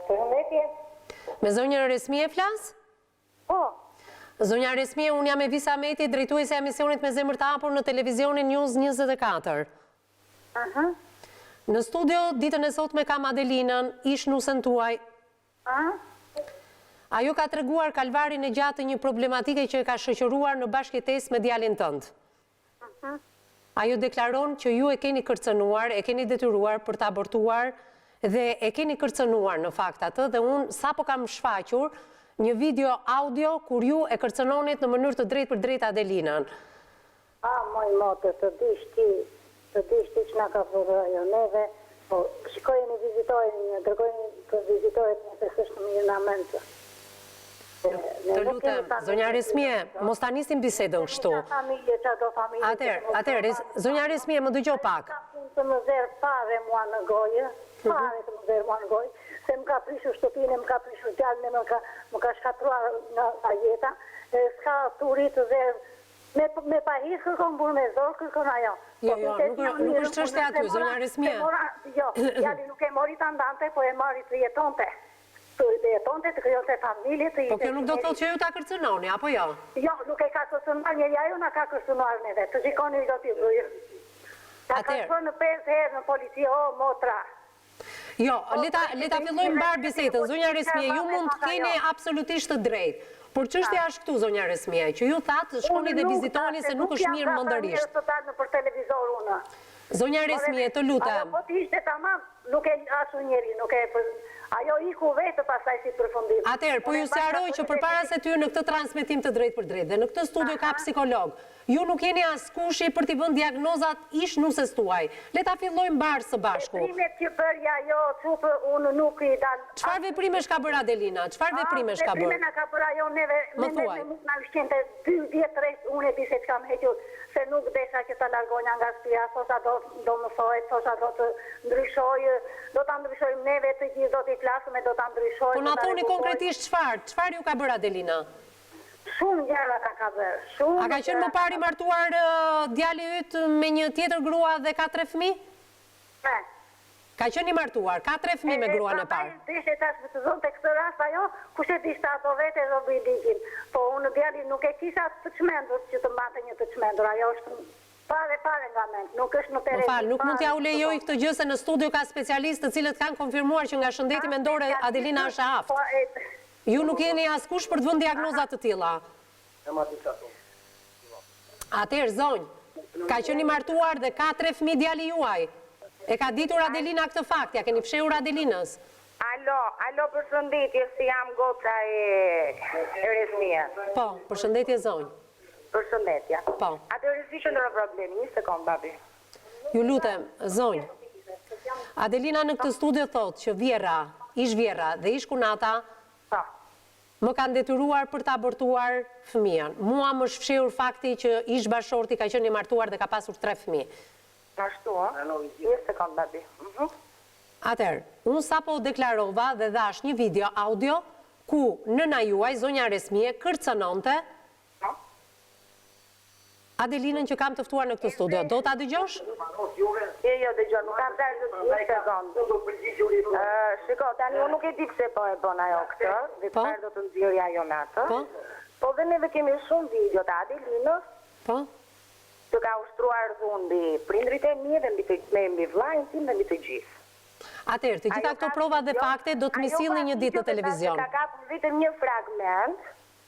Speaker 9: Përshëndetje.
Speaker 1: Me zonjën Resmie flas?
Speaker 9: Po.
Speaker 1: Zonja Resmie, unë jam Evisa Meti, drejtuese e emisionit Me Zemër të Hapur në televizionin News 24.
Speaker 9: Aha.
Speaker 1: Në studio, ditën e sotme kam Adelinën, ish nusen tuaj.
Speaker 9: Aha.
Speaker 1: Ajo ka treguar kalvarin e gjatë të një problematike që e ka shoqëruar në bashkëjetesë me djalin tënd.
Speaker 9: Aha.
Speaker 1: Ajo deklaron që ju e keni kërcënuar, e keni detyruar për të abortuar dhe e keni kërcënuar në fakt atë dhe unë sapo kam shfaqur një video audio kur ju e kërcënonit në mënyrë të drejtpërdrejtë Adelinën.
Speaker 9: A moj motër të dish ti të dish ti ç'na ka bërë ajo neve po shikojeni vizitojeni dërgojeni të vizitohet nëse s'është mirë në mend
Speaker 1: Të lutem, zonja Resmie, mos ta nisim bisedën kështu. Atëherë, atëherë, zonja Resmie, më dëgjo pak.
Speaker 9: Të më zërë fare mua në gojë, mhm. fare të më zërë mua në gojë, se më ka prishur shtëpinë, më ka prishur djalin, më ka, më ka shkatërruar nga jeta, s'ka turi të zërë Me me pahir kërkon burrë me zor kërkon ajo.
Speaker 1: Jo, jo, nuk nuk është çështja aty, zonja Resmie.
Speaker 9: Jo, djali nuk e mori ta ndante, po e mori të jetonte. Të jetonte, të krijonte familje, të ishte.
Speaker 1: Po kjo nuk do të thotë që ju ta kërcënoni, apo jo?
Speaker 9: Jo, nuk e ka kërcënuar njeri, ajo na ka kërcënuar neve. Të shikoni do t'i bëj. Na ka shpënë 5 herë në polici, o motra.
Speaker 1: Jo, le ta le ta fillojmë mbarë bisedën. Zonja Resmie, ju mund të keni absolutisht të drejtë. Por çështja është këtu, zonja Resmie, që ju thatë shkoni dhe vizitoni se nuk është mirë mendërisht. Zonja Resmie, të lutem.
Speaker 9: Ajo po të ishte tamam, nuk e ashtu njeri, nuk e ajo iku vetë pastaj si përfundim.
Speaker 1: Atëherë, po ju sqaroj që përpara se të hyj në këtë transmetim të drejtpërdrejtë dhe në këtë studio ka psikolog, Ju nuk jeni askushi për t'i vënë diagnozat ish nuses tuaj. Le ta fillojmë mbarë së bashku.
Speaker 9: Veprimet që bëri ajo çupë unë nuk i dal.
Speaker 1: Çfarë veprimesh ka bërë Adelina? Çfarë veprimesh ka bërë?
Speaker 9: Veprime na ka bërë ajo neve
Speaker 1: Më thuaj.
Speaker 9: me muk na ushqente dy vjet rresht unë e di se ç'kam hequr se nuk desha që ta largonja nga shtëpia thosha do do mësohet thosha do të ndryshojë do ta ndryshojmë neve të gjithë do t'i flasim e do ta ndryshojmë
Speaker 1: Po na
Speaker 9: do ta
Speaker 1: thoni
Speaker 9: rregullojmë.
Speaker 1: konkretisht çfarë? Çfarë ju ka bërë Adelina?
Speaker 9: Shumë gjëra na ka bërë, shumë
Speaker 1: A ka qenë më parë i martuar djali yt me një tjetër grua dhe ka tre fëmijë?
Speaker 9: Po.
Speaker 1: Ka qenë i martuar, ka tre fëmijë me gruan e parë.
Speaker 9: E prandaj deshe ta shfrytëzonte këtë rast ajo, kush e di ç'ta do vete do bëj ligjin. Po unë djalin nuk e kisha të çmendur që të mbante një të çmendur, ajo është fare fare nga mend, nuk është në
Speaker 1: Më fal, nuk mund t'jua lejoj këtë gjë se në studio ka specialistë të cilët kanë konfirmuar që nga shëndeti mendor Adelina është e aftë. Ju nuk jeni askush për të vënë diagnoza të tilla. Atëherë, zonjë, ka qenë i martuar dhe ka tre fëmijë djali juaj? E ka ditur Adelina këtë fakt, ia keni fshehur Adelinës.
Speaker 10: Alo, alo përshëndetje, se jam goca e Resmijes.
Speaker 1: Po, përshëndetje zonjë.
Speaker 10: Përshëndetje.
Speaker 1: Po.
Speaker 10: Atëherë si qëndron problemi, një sekondë babi.
Speaker 1: Ju lutem, zonjë. Adelina në këtë studio thotë që vjehrra, ish vjehrra dhe ish kunata
Speaker 10: Po.
Speaker 1: më kanë detyruar për të abortuar fëmijën. Mua më është fshehur fakti që ish bashkëshorti ka qenë i martuar dhe ka pasur tre fëmijë.
Speaker 10: Ashtu ë? Një sekondë babi. Mhm.
Speaker 1: Atëherë, unë sapo deklarova dhe dhashë një video audio ku nëna juaj, zonja Resmije, kërcënonte Adelinën që kam të ftuar në këtë studio. Do ta dëgjosh?
Speaker 10: Jo, jo, dëgjo, nuk kam dashur një sekondë. Shiko, tani unë nuk e di pse po e bën ajo këtë dhe
Speaker 1: Po.
Speaker 10: çfarë do të nxjerrë ajo me atë.
Speaker 1: Po.
Speaker 10: Po dhe neve kemi shumë video të Adelinës
Speaker 1: Po.
Speaker 10: që ka ushtruar dhunë mbi prindërit e mi dhe mbi të me mbi vëllain tim dhe mbi të gjithë.
Speaker 1: Atëherë, të gjitha
Speaker 10: Ajo
Speaker 1: këto
Speaker 10: ka
Speaker 1: prova dhe
Speaker 10: video,
Speaker 1: fakte do të m'i
Speaker 10: ajo
Speaker 1: sillni
Speaker 10: ka
Speaker 1: një ditë
Speaker 10: video
Speaker 1: në
Speaker 10: dhe tha se
Speaker 1: televizion.
Speaker 10: Ka kapur vetëm një fragment,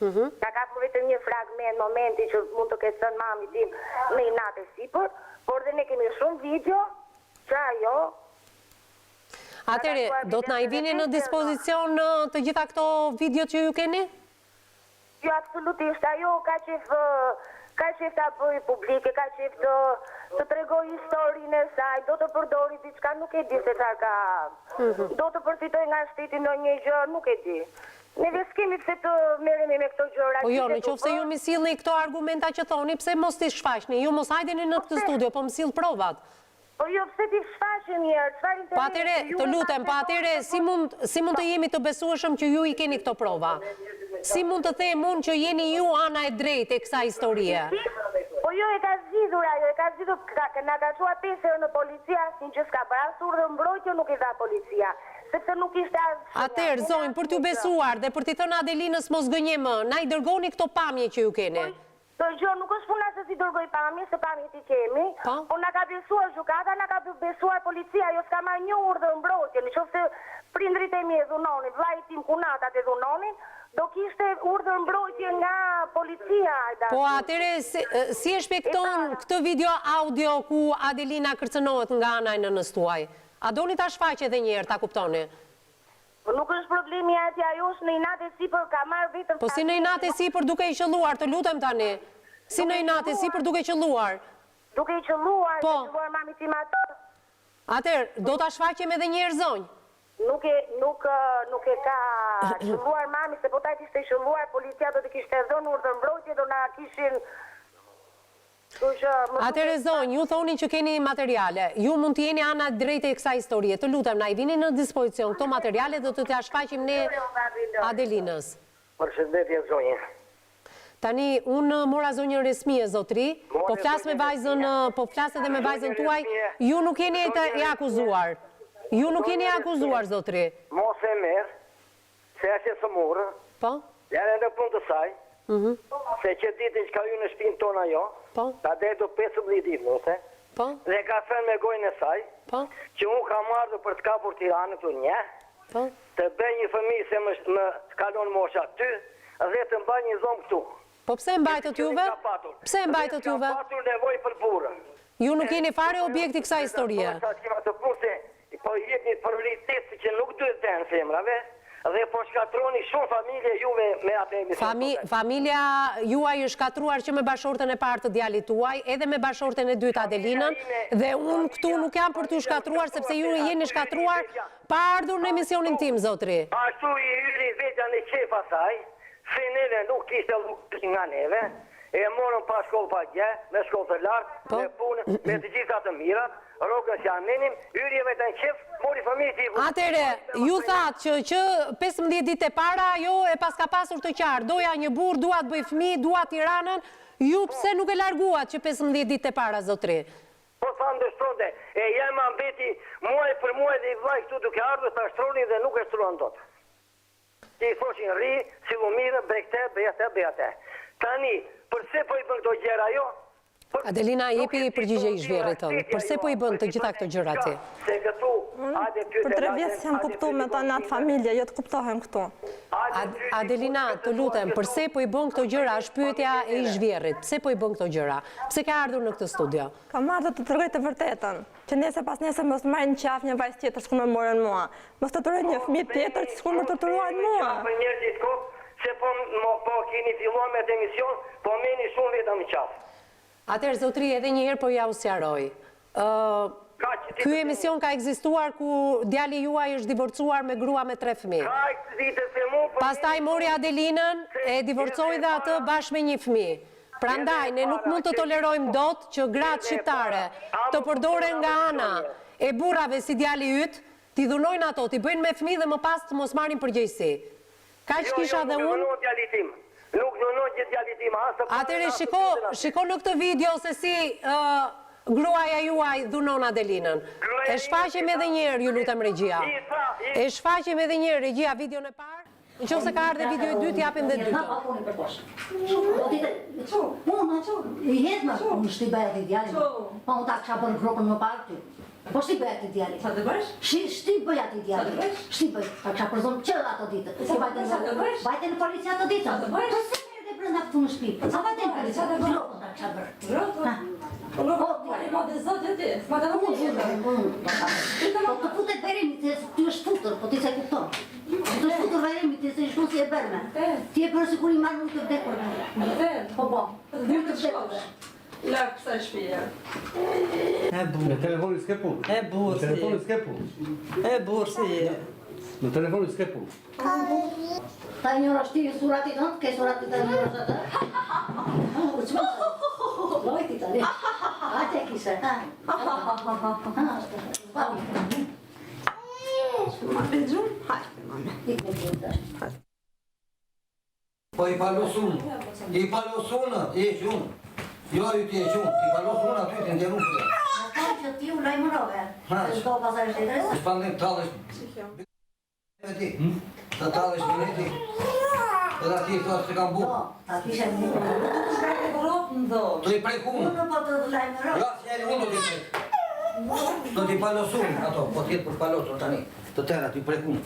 Speaker 1: Mhm.
Speaker 10: ka kapur vetëm një fragment momenti që mund të ketë thënë mami tim në inat e sipër, por dhe ne kemi shumë video që ajo
Speaker 1: Atëherë, do të na i vini në dispozicion të gjitha këto video që ju keni?
Speaker 10: Jo, absolutisht, ajo ka qef ka qef ta bëjë publike, ka qef të të tregojë historinë e saj, do të përdori diçka, nuk e di se çfarë ka.
Speaker 1: Mhm.
Speaker 10: Do të përfitojë nga shteti ndonjë gjë, nuk e di. Neve s'kemi pse të merremi me këto gjëra.
Speaker 1: Po jo,
Speaker 10: gjithë
Speaker 1: në qoftë se ju m'i sillni këto argumenta që thoni, pse mos t'i shfaqni? Ju mos hajdeni në këtë studio, po më sill provat.
Speaker 10: Po jo, pse t'i shfaqim një herë, çfarë
Speaker 1: Po atëherë,
Speaker 10: interesi?
Speaker 1: të lutem, po atëherë si mund si mund të jemi të besueshëm që ju i keni këto prova? Si mund të them unë që jeni ju ana e drejtë e kësaj historie?
Speaker 10: Po jo, e ka zgjidhur ajo, e ka zgjidhur, ka, na ka çuar 5 herë në polici, asnjë gjë s'ka bërë, as urdhër mbrojtje nuk i dha policia, sepse nuk ishte as shenja.
Speaker 1: Atëherë, zonjë, për t'ju besuar dhe për t'i thënë Adelinës mos gënje më, na i dërgoni këto pamje që ju keni.
Speaker 10: Dëgjo, nuk është puna se s'i dërgoj pamje, se pamjet i kemi,
Speaker 1: Po.
Speaker 10: po na ka besuar gjykata, na ka besuar policia, ajo s'ka marrë një urdhër mbrojtje, në qoftë se prindërit e mi e dhunonin, vllai tim kunatat e dhunonin, do kishte urdhër mbrojtje nga policia, e dashur.
Speaker 1: Po atëherë si, si e shpjegton këtë video audio ku Adelina kërcënohet nga ana e nënës tuaj? A doni ta shfaq edhe një herë ta kuptoni?
Speaker 10: Po nuk është problemi atje, ajo është në inat e sipër, ka marrë vetëm
Speaker 1: Po si në inat e sipër duke i qëlluar, të lutem tani. Si në inat e sipër duke qëlluar.
Speaker 10: Duke i qëlluar,
Speaker 1: Po.
Speaker 10: ka qëlluar mami tim atë.
Speaker 1: Atëherë, do ta shfaqim edhe një herë zonjë.
Speaker 10: Nuk e nuk nuk e ka qëlluar mami, se po ta kishte qëlluar, policia do të kishte dhënë urdhër mbrojtje, do na kishin Kështu që më
Speaker 1: Atëherë zonjë, ju thoni që keni materiale. Ju mund të jeni ana e drejtë e kësaj historie. Të lutem, na i vini në dispozicion këto materiale dhe do t'ia shfaqim ne Adelinës.
Speaker 11: Përshëndetje zonjë.
Speaker 1: Tani unë mora zonjën Resmije zotri, po flas me vajzën, po flas edhe me vajzën tuaj, ju nuk jeni e akuzuar. Ju nuk jeni e akuzuar zotri.
Speaker 11: Mos e merr, se është e sëmurë.
Speaker 1: Po.
Speaker 11: Lëre në punë të saj.
Speaker 1: Mhm.
Speaker 11: Se që ditën që ka hyrë në shtëpinë tonë ajo.
Speaker 1: Po.
Speaker 11: Ka deri do 15 ditë nëse.
Speaker 1: Po.
Speaker 11: Dhe ka thënë me gojën e saj.
Speaker 1: Po.
Speaker 11: Që unë kam ardhur për të kapur Tiranën këtu një.
Speaker 1: Po.
Speaker 11: Të bëj një fëmijë se më, më kalon mosha aty dhe të mbaj një dhomë këtu.
Speaker 1: Po pse e mbajtët juve? Pse e mbajtët juve?
Speaker 11: Ka patur nevojë për burrën.
Speaker 1: Ju nuk jeni fare objekt i kësaj historie.
Speaker 11: Po sa të punë po i jepni prioritet që nuk duhet dhënë femrave dhe po shkatroni shumë familje juve me atë emision.
Speaker 1: Fami, familja juaj është shkatruar që me bashortën e parë të djalit tuaj, edhe me bashortën e dytë Adelinën, dhe unë këtu nuk jam për t'ju shkatruar sepse ju jeni shkatruar pa ardhur në emisionin tim, zotri.
Speaker 11: Ashtu i hyri vetja në qef asaj, se neve nuk kishte llogari nga neve, e morëm pa shkollë pa gjë, me shkollë të lartë,
Speaker 1: Po.
Speaker 11: me punë, me të gjitha të mirat, rrogën që anenim, hyri vetja në qef, mori fëmijët i
Speaker 1: Atëre, ju thatë që që 15 ditë e para, jo e paska pasur të qartë, doja një burrë, dua të bëj fëmijë, dua Tiranën, ju pse nuk e larguat që 15 ditë e para, zotri?
Speaker 11: Po tha ndështronte, e jema mbeti muaj për muaj dhe i vllai këtu duke ardhur ta shtronin dhe nuk e shtruan dot. Ti i thoshin rri, sillu mirë, bëj këtë, bëj atë, bëj atë. Tani, përse po i bën këto gjëra ajo?
Speaker 1: Adelina, jepi përgjigje ish vjehrrit tënd. Përse po i bën të gjitha këto gjëra ti?
Speaker 3: Për tre vjet s'jam kuptu me ta në atë familje, jo të kuptohem këtu.
Speaker 1: Adelina, të lutem, përse po i bën këto gjëra, është pyetja e ish vjehrrit. Pse po i bën këto gjëra? Pse ke ardhur në këtë studio?
Speaker 3: Kam ardhur të tregoj të vërtetën, që nesër pasnesër mos marrin në qafë një vajzë tjetër sikur më morën mua. Mos torturojnë një fëmijë tjetër sikur më torturuan mua.
Speaker 11: Se po po keni filluar me atë emision, po merrni shumë veta në qafë.
Speaker 1: Atëherë zotëri edhe një herë po jua sqaroj. Ë Ky emision ka ekzistuar ku djali juaj është divorcuar me grua me tre fëmijë. Pastaj mori Adelinën, e divorcoi dhe atë bashkë me një fëmijë. Prandaj ne nuk mund të tolerojmë dot që gratë shqiptare të përdoren nga ana e burrave si djali yt, t'i dhunojnë ato, t'i bëjnë me fëmijë dhe më pas të mos marrin përgjegjësi. Kaq kisha dhe unë.
Speaker 11: Jo, jo, nuk dhunon djali tim. Nuk dhunon gjithë djali tim, as të parën,
Speaker 1: Atëherë
Speaker 11: as të
Speaker 1: shiko,
Speaker 11: dytën, as.
Speaker 1: shiko në këtë video se si gruaja juaj dhunon Adelinën.
Speaker 11: Gruaja
Speaker 1: E
Speaker 11: ime
Speaker 1: shfaqim
Speaker 11: si
Speaker 1: edhe
Speaker 11: tha,
Speaker 1: një herë, ju lutem regjia.
Speaker 11: i tha, i.
Speaker 1: E shfaqim edhe një herë regjia videon e parë. Në qoftë se ka ardhë dhe video e dytë, japim dhe të dytën.
Speaker 5: Po ç'ti bëj atij djali?
Speaker 6: Ça të bësh?
Speaker 5: Shi, ç'ti bëj atij djali?
Speaker 6: Ça të bësh?
Speaker 5: Ç'ti bëj? Ta kisha përzënë që ato ditë.
Speaker 6: Ça të bësh? Ça të bësh?
Speaker 5: Vajte në polici ato ditë.
Speaker 6: Ça të bësh?
Speaker 5: Përse më erdhe brenda këtu në shtëpi? Sa vajte në polici?
Speaker 6: Ça të bësh?
Speaker 5: Gropën ta kisha bërë.
Speaker 6: Gropën? Po nuk po ma dhe zot jo ti. Ma dhe
Speaker 5: Unë unë unë. Po të futet verimi, se ty është futur, po ti s'e kupton. Të është futur verimi, ti se i shkon si e bërme. Ti e bërë sikur i marrë ujë të vdekur. Po po. Ujë të vdekur.
Speaker 6: Larg kësaj shtëpie.
Speaker 7: E burrë.
Speaker 8: Me telefonin s'ke punë.
Speaker 7: E burrë.
Speaker 8: Me telefonin s'ke punë.
Speaker 7: E burrë si je.
Speaker 8: Me telefonin s'ke punë.
Speaker 5: Ta injorosh ti suratit tënd, ke suratit ta injorosh atë. U çmend. Loj ti tani. Atë e kishe, ha. Ha, është.
Speaker 3: Ma pe gjumë? Hajde, mami.
Speaker 5: Ik me gjumë tash.
Speaker 12: Po i palos unë, i palos unë, i e qunë. Jo, ju ti e qunë, i palos unë aty të ndjeru për.
Speaker 5: Në thonë që ti u lajmërove, se s'do pasaj është i
Speaker 12: Është pa ndem talësh. Me ti, të talësh me ti. Edhe ati i thotë se kam bukë.
Speaker 5: Po, ta kishe bukë.
Speaker 12: Do i prek unë.
Speaker 5: Unë po të lajmëroj.
Speaker 12: Ja, si njeri unë do t'i prek. Do t'i palos unë ato, po t'jetë për palosur tani. Të tëra t'i prek unë.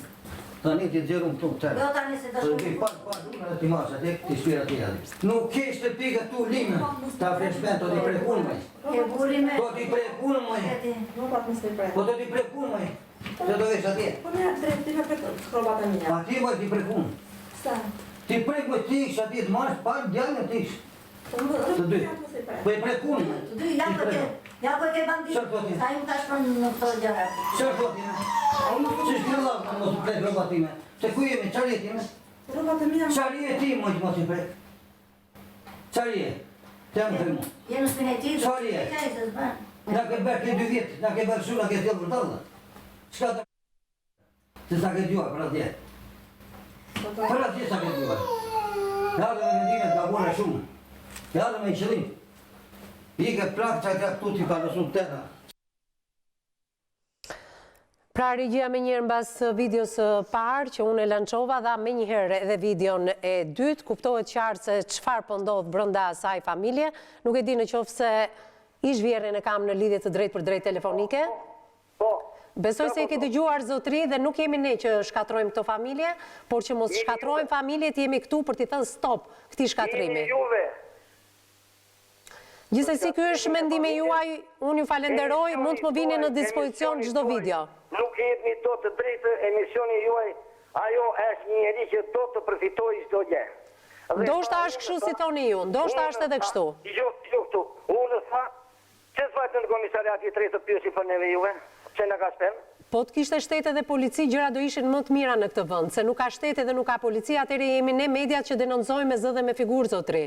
Speaker 12: Tani t'i nxjerr unë këtu tërë.
Speaker 5: Jo tani se do
Speaker 12: shkoj. Ti pas pas unë edhe t'i marrësh atje, t'i shpirë atje aty. Nuk ke shtëpi këtu limë. Ta flesh men, do t'i prek unë.
Speaker 5: Ke burri me.
Speaker 12: Do t'i prek unë moj.
Speaker 6: Nuk pa të mos i prek.
Speaker 12: Po do t'i prek unë moj. Se do vesh atje.
Speaker 6: Po ne drejt ti me prek rrobat e mia.
Speaker 12: Pa ti moj t'i prek unë.
Speaker 6: Sa?
Speaker 12: T'i prek moj ti ish atje të marrësh pa djalin ti ish. Të dy. Po i prek unë.
Speaker 5: Të dy, ja po ke, ja po ke bandit.
Speaker 12: Çfarë thotë?
Speaker 5: Ai më ka shpën në këto gjëra.
Speaker 12: Çfarë thotë? Ai më s'është vëlla, mos i prek rrobat time. Se ku jemi, çfarë je ti më?
Speaker 6: Rrobat e mia.
Speaker 12: Çfarë je ti mos mos i prek? Çfarë je? Të më thëmë.
Speaker 5: Je në shtëpinë e tij.
Speaker 12: Çfarë je? Na ke bërë ti dy vjet, na ke bërë shumë, na ke sjellë vërdallë. Çka të Se sa ke dëgjuar për atje. Për atje sa ke dëgjuar. Ja dhe me mendime të gabuara shumë. Ja dhe me qëllim. I ke plak që ka këtu t'i palosun tëra.
Speaker 1: Pra regjia menjëherë mbas videos së parë që unë e lançova dha menjëherë edhe videon e dytë, kuptohet qartë se çfarë po ndodh brenda asaj familje, nuk e di në qoftë se ish vjehrrin e kam në lidhje të drejtpërdrejtë telefonike.
Speaker 11: Po.
Speaker 1: Besoj se e ke dëgjuar zotëri dhe nuk jemi ne që shkatërrojmë këto familje, por që mos shkatërrohen familjet jemi këtu për t'i thënë stop këtij shkatërrimi.
Speaker 11: Jemi juve.
Speaker 1: Gjithsesi ky është mendimi juaj, unë ju falenderoj, mund të më vini në dispozicion çdo video.
Speaker 11: Nuk i jepni dot të drejtë emisioni juaj, ajo është një njeri që do të përfitojë çdo gjë.
Speaker 1: Ndoshta është kështu si thoni ju, ndoshta është edhe kështu.
Speaker 11: Dëgjo, dëgjo këtu. Unë tha Pse s'vajtën në komisariat i tretë të pyesin për neve juve? Pse na ka shpenë?
Speaker 1: Po të kishte shtet edhe polici gjërat do ishin më të mira në këtë vend, se nuk ka shtet edhe nuk ka polici, atëherë jemi ne mediat që denoncojmë me zë dhe me figurë zotëri.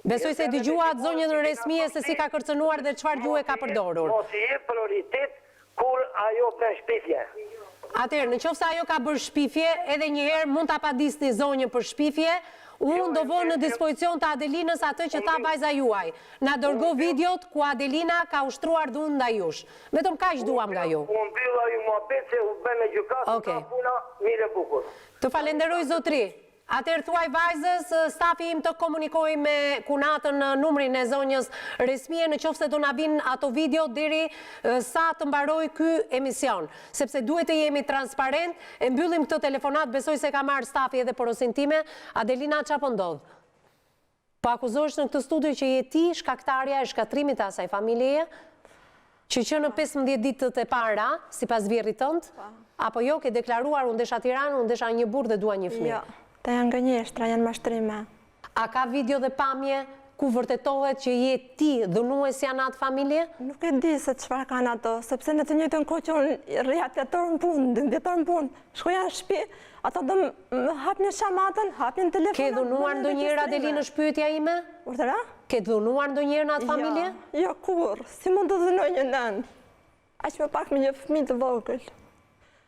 Speaker 1: Besoj se e dëgjuat zonjën Resmije se si ka kërcënuar dhe çfarë gjuhe ka përdorur.
Speaker 11: Mos i jep prioritet Kur ajo bën shpifje.
Speaker 1: Atëherë, në qoftë se ajo ka bërë shpifje, edhe një herë mund ta padisni zonjën për shpifje, unë do vë në dispozicion të Adelinës atë që tha vajza juaj. Na dërgo videot ku Adelina ka ushtruar dhunë ndaj jush. Vetëm kaq duam nga ju.
Speaker 11: U mbyll ai muhabet se u bë me gjykatë, u tha puna mirë e bukur.
Speaker 1: Të falenderoj zotëri. Atëherë thuaj vajzës, stafi im të komunikojë me kunatën në numrin e zonjës Resmie në qoftë se do na vijnë ato video deri sa të mbarojë ky emision. Sepse duhet të jemi transparent, e mbyllim këtë telefonatë, besoj se ka marrë stafi edhe porosinë time. Adelina ça po ndodh? Po akuzohesh në këtë studio që je ti shkaktarja e shkatërrimit të asaj familjeje? Që që në 15 ditët e para, sipas vjehrrit tënd?
Speaker 3: Po.
Speaker 1: Apo jo, ke deklaruar, unë desha Tiranë, unë desha një burrë dhe dua një fëmijë.
Speaker 3: Jo, ato janë gënjeshtra, janë mashtrime.
Speaker 1: A ka video dhe pamje ku vërtetohet që je ti dhunuesja në atë familje?
Speaker 3: Nuk e di se çfarë kanë ato, sepse në të njëjtën kohë që unë rrija 8 orë në punë, 12 orë në punë, shkoja në shtëpi, Ato do më hapnin shamatën, hapnin telefonat.
Speaker 1: Ke dhunuar ndonjëherë Adelina është pyetja ime?
Speaker 3: Urdhëro?
Speaker 1: Ke dhunuar ndonjëherë në atë familje?
Speaker 3: Jo, jo kurrë. Si mund të dhunoj një nënë? Aq më pak me një fëmijë të vogël.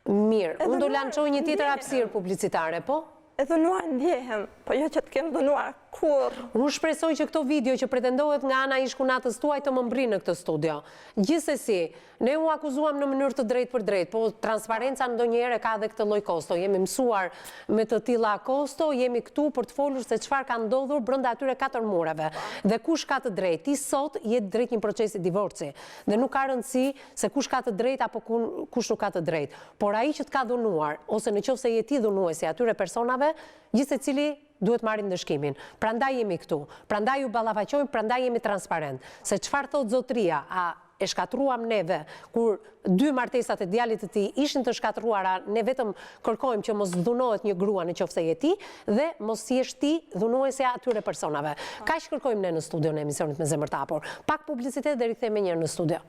Speaker 1: Mirë, unë do lançoj një tjetër hapësirë publicitare, po?
Speaker 3: E dhunuar ndjehem, po jo që të kem dhunuar kurrë.
Speaker 1: Unë shpresoj që këto video që pretendohet nga ana e ish-kunatës tuaj të më mbërrijnë në këtë studio. Gjithsesi, Ne u akuzuam në mënyrë të drejtpërdrejtë, po transparenca ndonjëherë e ka dhe këtë lloj kosto. Jemi mësuar me të tilla kosto, jemi këtu për të folur se çfarë ka ndodhur brenda atyre katër mureve dhe kush ka të drejtë. Ti sot je drejt një procesi divorci dhe nuk ka rëndësi se kush ka të drejtë apo kush nuk ka të drejtë. Por ai që të ka dhunuar ose në qoftë se je ti dhunuesi i atyre personave, gjithsecili duhet marrë ndëshkimin. Prandaj jemi këtu, prandaj ju ballafaqojmë, prandaj jemi transparent. Se çfarë thotë zotëria, a e shkatërruam neve, kur dy martesat e djalit të tij ishin të shkatërruara, ne vetëm kërkojmë që mos dhunohet një grua në qoftë se je ti dhe mos jesh ti dhunuesja e atyre personave. Kaq kërkojmë ne në studion e emisionit me zemër të hapur. Pak publicitet dhe rikthehemi menjëherë në studio.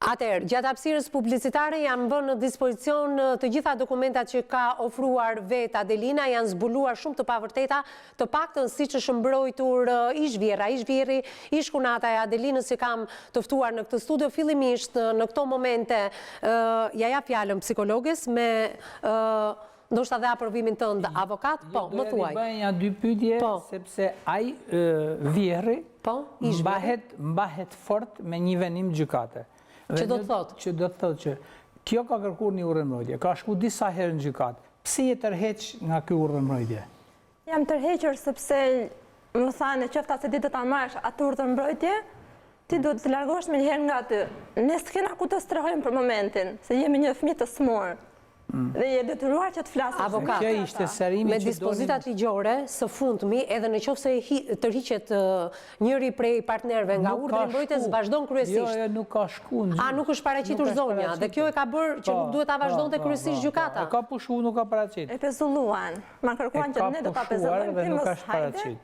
Speaker 1: Atëherë, gjatë hapësirës publicitare janë vënë në dispozicion të gjitha dokumentat që ka ofruar vetë Adelina, janë zbuluar shumë të pavërteta, të paktën siç është mbrojtur ish-vjehrra, ish-vjehrri, ish-kunata e Adelinës që kam të ftuar në këtë studio, fillimisht në këto momente ia jap fjalën psikologes me Ndoshta dhe aprovimin tënd, avokat, po, më thuaj.
Speaker 13: Doja t'i bëja nja dy pyetje, po. sepse ai vjehrri
Speaker 1: po,
Speaker 13: mbahet, mbahet fort me një vendim gjykate.
Speaker 1: Që do të thotë?
Speaker 13: Që do të thotë që kjo ka kërkuar një urdhër mbrojtje, ka shku disa herë në gjykatë. Pse je tërheq nga ky urdhër mbrojtje?
Speaker 3: Jam tërhequr sepse më thanë në qoftë se ti do ta marrësh atë urdhër mbrojtje, ti duhet të largohesh menjëherë nga aty. Ne s'kena ku të strehojmë për momentin, se jemi një fëmijë të sëmurë. Mm. Dhe je detyruar që të flasësh.
Speaker 1: Avokat,
Speaker 13: Kjo ishte sqarimi
Speaker 1: me
Speaker 13: që donim.
Speaker 1: dispozitat ligjore, së fundmi, edhe në qoftë se tërhiqet njëri prej partnerëve nga urdhri i mbrojtjes, vazhdon kryesisht.
Speaker 13: Jo, jo, nuk ka shku në gjyq.
Speaker 1: A nuk është paraqitur zonja, dhe kjo e ka bërë që nuk duhet ta
Speaker 13: po,
Speaker 1: vazhdonte
Speaker 13: po,
Speaker 1: kryesisht
Speaker 13: po,
Speaker 1: gjykata.
Speaker 13: E ka pushu, nuk ka paraqit.
Speaker 3: E pezulluan. Ma kërkuan që ne do ta
Speaker 13: pezullojmë,
Speaker 3: ti mos hajde.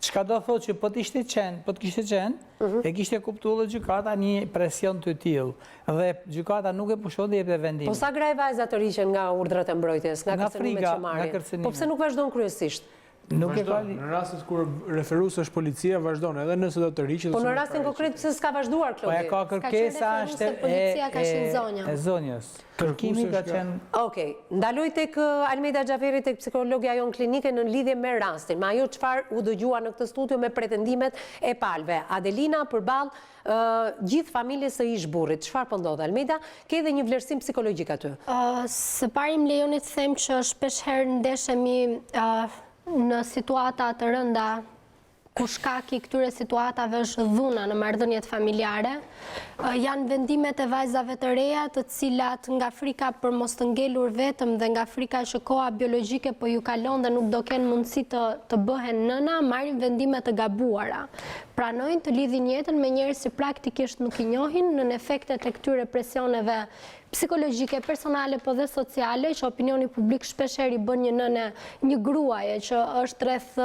Speaker 13: Çka do thotë që po të ishte qenë, po të kishte qenë, mhm. e kishte kuptu dhe gjykata një presion të tillë. Dhe gjykata nuk e pushon dhe jepte vendimin.
Speaker 1: Po sa gra e vajza tërhiqen nga urdhrat e mbrojtjes, nga kërcënimet që marrin? Po pse nuk vazhdon kryesisht?
Speaker 13: Nuk e ka...
Speaker 14: Në rastet kur referues është policia, vazhdon, edhe nëse do tërhiqet...
Speaker 1: Po në rastin konkret, pse s'ka vazhduar,
Speaker 13: Klodi? Po e ka kërkesa është e zonjës. Kërkimi ka qenë...
Speaker 1: Okej, ndaloj tek Almeda Xhaferi, tek psikologja jonë klinike në lidhje me rastin, me ajo çfarë u dëgjua në këtë studio me pretendimet e palëve. Adelina përballë gjithë familjes së ish-burrit. Çfarë po ndodh Almeda? Ke edhe një vlerësim psikologjik aty.
Speaker 4: Së pari më lejoni të them që shpeshherë ndeshemi në situata të rënda ku shkak i këtyre situatave është dhuna në marrëdhëniet familjare, janë vendimet e vajzave të reja të cilat nga frika për mos të ngelur vetëm dhe nga frika që koha biologjike po ju kalon dhe nuk do kenë mundësi të të bëhen nëna, marrin vendime të gabuara. Pranojnë të lidhin jetën me njerëz që praktikisht nuk i njohin nën efektet e këtyre presioneve psikologjike, personale po dhe sociale që opinioni publik shpeshherë i bën një nëne, një gruaje që është rreth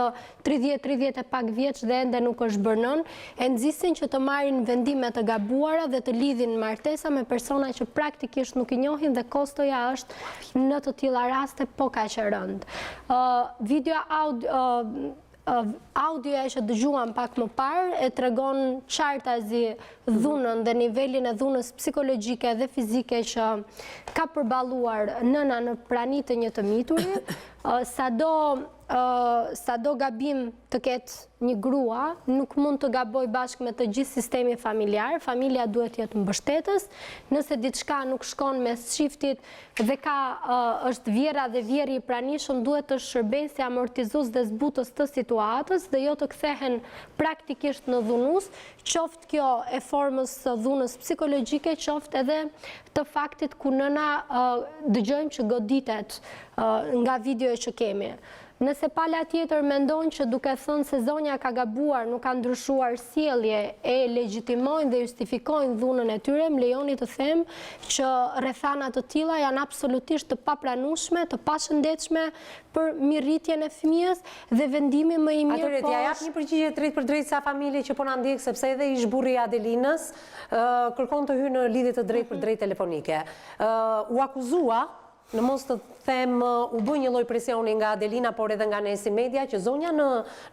Speaker 4: 30, 30 e pak vjeç dhe ende nuk është bërë nënë, e nxisin që të marrin vendime të gabuara dhe të lidhin martesa me persona që praktikisht nuk i njohin dhe kostoja është në të tilla raste po kaq e rëndë. Video audioja që dëgjuam pak më parë e tregon qartazi dhunën dhe nivelin e dhunës psikologjike dhe fizike që ka përballuar nëna në prani të një të mituri, sado. sado gabim të ketë një grua, nuk mund të gabojë bashkë me të gjithë sistemin familjar, familja duhet të jetë mbështetës, nëse diçka nuk shkon mes çiftit dhe ka është vjehrra dhe vjehrri i pranishëm duhet të shërbejnë si amortizues dhe zbutës të situatës dhe jo të kthehen praktikisht në dhunues, qoftë kjo e formës së dhunës psikologjike, qoftë edhe të faktit ku nëna dëgjojmë që goditet nga video që kemi. Nëse pala tjetër mendon që duke thënë se zonja ka gabuar, nuk ka ndryshuar sjellje, e legjitimojnë dhe justifikojnë dhunën e tyre, më lejoni të them që rrethana të tilla janë absolutisht të papranueshme, të pashëndetshme për mirërritjen e fëmijës dhe vendimi më i mirë
Speaker 1: Atëherë,
Speaker 4: po
Speaker 1: t'ia jap një përgjigje drejtpërdrejt kësaj familje që po na ndjek, sepse edhe ish-burri i Adelinës kërkon të hyjë në lidhje të drejtpërdrejtë telefonike. U akuzua Në mos të them u bë një lloj presioni nga Adelina por edhe nga ne si media që zonja në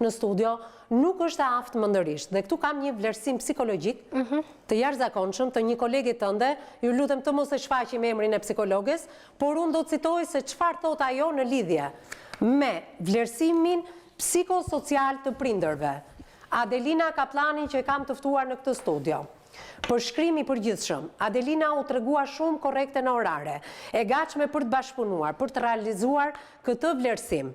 Speaker 1: në studio nuk është e aftë mendërisht dhe këtu kam një vlerësim psikologjik të jashtëzakonshëm të një kolege tënde, ju lutem të mos e shfaqim emrin e psikologes, por unë do të citoj se çfarë thotë ajo në lidhje me vlerësimin psikosocial të prindërve. Adelina Kapllanin që e kam të ftuar në këtë studio. Përshkrim i përgjithshëm, Adelina u tregua shumë korrekte në orare, e gatshme për të bashkëpunuar, për të realizuar këtë vlerësim.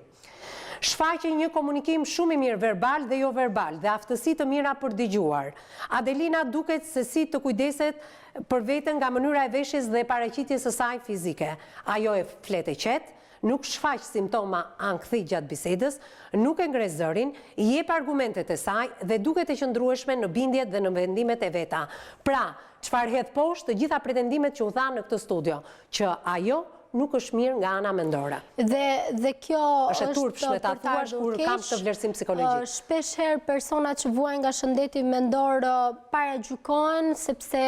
Speaker 1: Shfaqi një komunikim shumë i mirë verbal dhe joverbal dhe aftësi të mira për të dëgjuar. Adelina duket se si të kujdeset për veten nga mënyra e veshjes dhe paraqitjes së saj fizike. Ajo e flet e qetë, nuk shfaq simptoma ankthi gjatë bisedës, nuk e ngre zërin, jep argumentet e saj dhe duket e qëndrueshme në bindjet dhe në vendimet e veta. Pra, çfarë hedh poshtë të gjitha pretendimet që u thanë në këtë studio, që ajo nuk është mirë nga ana mendore.
Speaker 4: Dhe dhe kjo
Speaker 1: Është e
Speaker 4: është
Speaker 1: turpshme ta
Speaker 4: për të
Speaker 1: thuash
Speaker 4: ardhur
Speaker 1: kur kam
Speaker 4: keq.
Speaker 1: këtë vlerësim psikologjik.
Speaker 4: Shpesh herë personat që vuajnë nga shëndeti mendor paragjykohen sepse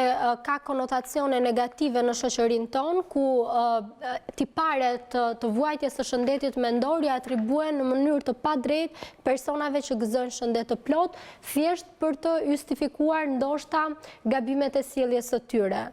Speaker 4: ka konotacione negative në shoqërinë tonë, ku tipare të, të vuajtjes së shëndetit mendor i atribuohen në mënyrë të padrejtë personave që gëzojnë shëndet të plotë, thjesht për të justifikuar ndoshta gabimet e sjelljes së tyre.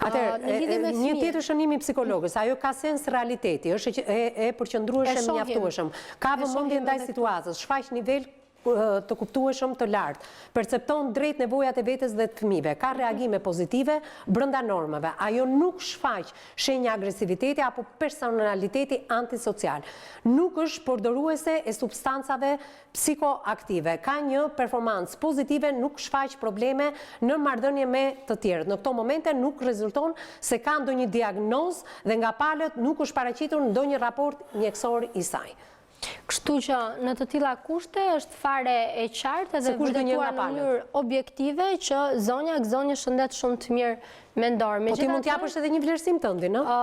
Speaker 1: Atëherë,
Speaker 4: Në lidhje me
Speaker 1: një
Speaker 4: fëmijët.
Speaker 1: tjetër shënim i psikologes, ajo ka sens realiteti, është e, e përqendrueshme mjaftueshëm, ka vëmendje ndaj situatës, shfaq nivel të kuptueshëm të lartë, percepton drejt nevojat e vetes dhe të fëmijëve, ka reagime pozitive brenda normave, ajo nuk shfaq shenja agresiviteti apo personaliteti antisocial, nuk është përdoruese e substancave psikoaktive, ka një performancë pozitive, nuk shfaq probleme në marrëdhënie me të tjerët. Në këto momente nuk rezulton se ka ndonjë diagnozë dhe nga palët nuk është paraqitur ndonjë raport mjekësor i saj.
Speaker 4: Kështu që në të tilla kushte është fare e qartë edhe vërtetuar në mënyrë objektive që zonja gëzon një shëndet shumë të mirë mendor.
Speaker 1: Po ti mund të japësh edhe një vlerësim tëndin, ë?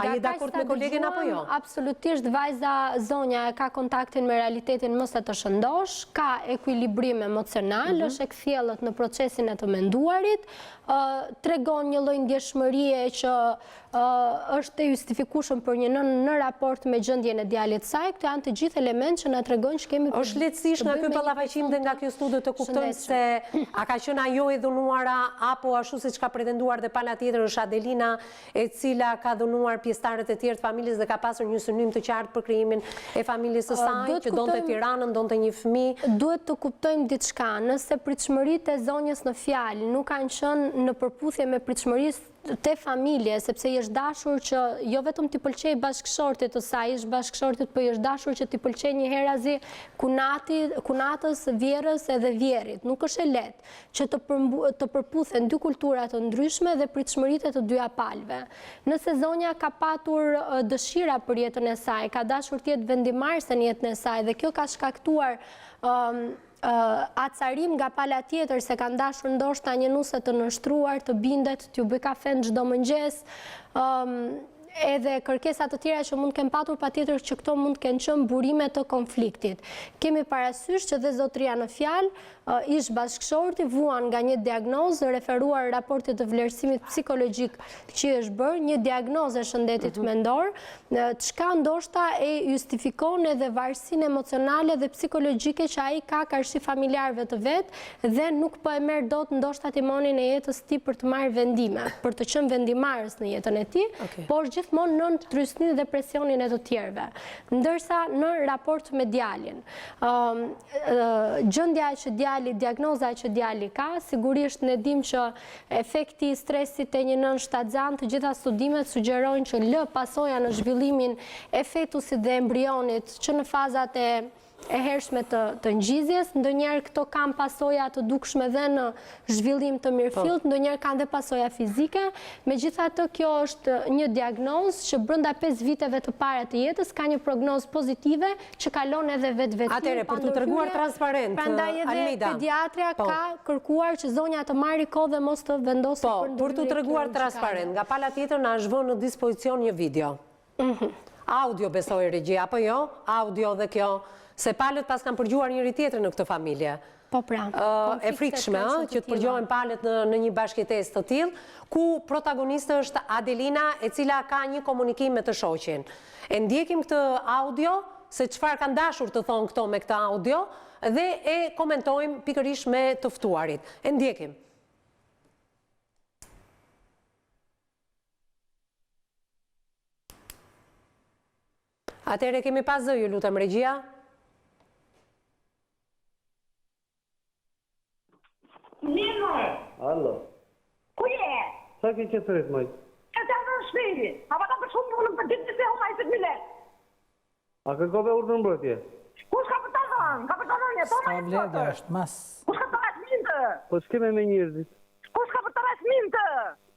Speaker 1: A je dakord me kolegen apo jo?
Speaker 4: Absolutisht vajza zonja e ka kontaktin me realitetin më se të shëndoshë, ka ekuilibrim emocional, mhm. është e kthjellët në procesin e të menduarit, tregon një lloj ndjeshmërie që është e justifikueshëm për një nënë në raport me gjendjen e djalit të saj, këto janë të gjithë elementë që na tregojnë që kemi
Speaker 1: Është lehtësisht nga ky ballafaqim dhe nga kjo studio të kuptojmë se a ka qenë ajo e dhunuara apo ashtu siç ka pretenduar dhe pala tjetër është Adelina e cila ka dhunuar pjesëtarët e tjerë të familjes dhe ka pasur një synim të qartë për krijimin e familjes së saj, që donte Tiranën, donte një fëmijë.
Speaker 4: Duhet të kuptojmë diçka, nëse pritshmëritë e zonjës në fjalë nuk kanë qenë në përputhje me pritshmëritë te familje, sepse i është dashur që jo vetëm t'i pëlqejë bashkëshortit të saj, ish bashkëshortit, po i është dashur që t'i pëlqejë njëherazi kunati, kunatës, vjehrrës edhe vjehrrit. Nuk është e lehtë që të të përputhen dy kultura të ndryshme dhe pritshmëritë e të dyja palëve. Nëse zonja ka patur dëshira për jetën e saj, ka dashur të jetë vendimmarrëse në jetën e saj dhe kjo ka shkaktuar acarim nga pala tjetër se kanë dashur ndoshta një nuse të nënshtruar, të bindet, t'ju bëjë kafen çdo mëngjes, edhe kërkesa të tjera që mund të kenë patur, patjetër që këto mund të kenë qenë burime të konfliktit. Kemi parasysh që dhe zotëria në fjalë, ish bashkëshorti vuan nga një diagnozë referuar raportit të vlerësimit psikologjik që i është bërë, një diagnozë e shëndetit mhm. mendor, çka ndoshta e justifikon edhe varësinë emocionale dhe psikologjike që ai ka karshi familjarëve të vet dhe nuk po e merr dot ndoshta timonin e jetës tij për të marrë vendime, për të qenë vendimmarrës në jetën e tij, por është gjithashtu. gjithmonë nën trysninë dhe presionin e të tjerëve. Ndërsa në raport me djalin, gjendja që djali, diagnoza që djali ka, sigurisht ne dimë që efekti i stresit te një nënë shtatzënë, të gjitha studimet sugjerojnë që lë pasoja në zhvillimin e fetusit dhe embrionit që në fazat e e hershme të të ngjizjes, ndonjëherë këto kanë pasoja të dukshme dhe në zhvillim të mirëfilltë, po. ndonjëherë kanë dhe pasoja fizike, megjithatë kjo është një diagnozë që brenda 5 viteve të para të jetës ka një prognozë pozitive që kalon edhe vetvetiu.
Speaker 1: Atëherë, për t'u treguar transparent,
Speaker 4: Prandaj edhe pediatria po. ka kërkuar që zonja të marrë kohë dhe mos të vendosë
Speaker 1: po, për ndërhyrje. Po, për t'u treguar transparent, nga pala tjetër na është vënë në dispozicion një video. Audio besoj regjia, apo jo? Audio dhe kjo, se palët paskan përgjuar njëri-tjetrin në këtë familje.
Speaker 4: Po pra,
Speaker 1: E frikshme, ë, që të përgjohen palët në në një bashkëjetesë të tillë, ku protagoniste është Adelina, e cila ka një komunikim me të shoqin. E ndjekim këtë audio, se çfarë kanë dashur të thonë këto me këtë audio, dhe e komentojmë pikërisht me të ftuarit. E ndjekim. Atëherë kemi pa zë, ju lutem regjia.
Speaker 10: Nino!
Speaker 8: Allo.
Speaker 10: Ku je?
Speaker 8: Sa ke që thërret, moj?
Speaker 10: Ka të në shpi. A pa ta për shumë punën për ditë se huma i se mile.
Speaker 8: A kërkove urdhër mbrojtje?
Speaker 10: Kush ka për ta dhënë? Ka për ta dhënë, po
Speaker 13: S'ka vlerë, është mas.
Speaker 10: Kush ka për ta rrasmin të?
Speaker 8: Po s'keme me njerëzit.
Speaker 10: Kush ka për ta rrasmin të?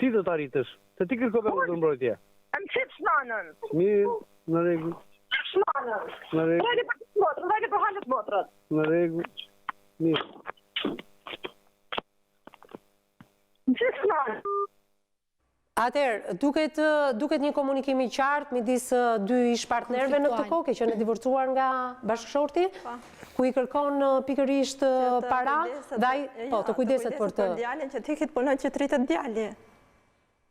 Speaker 8: Ti do ta rritësh, se ti kërkove urdhër mbrojtje.
Speaker 10: E më qipsh nanën.
Speaker 8: Mirë, në rregull.
Speaker 10: Qipsh nanën.
Speaker 8: Në rregull.
Speaker 10: Rreli për të motrën, rreli për halët motrët.
Speaker 8: Në rregull. Mirë.
Speaker 10: Më qipsh nanën.
Speaker 1: Atëherë, duket duket një komunikim i qartë midis dy ish partnerëve në këtë kohë, ke qenë e divorcuar nga bashkëshorti, po. ku i kërkon pikërisht para dhe ai, po, të kujdeset për të.
Speaker 3: Për djalin që të ikë të punojë që të rritet djali.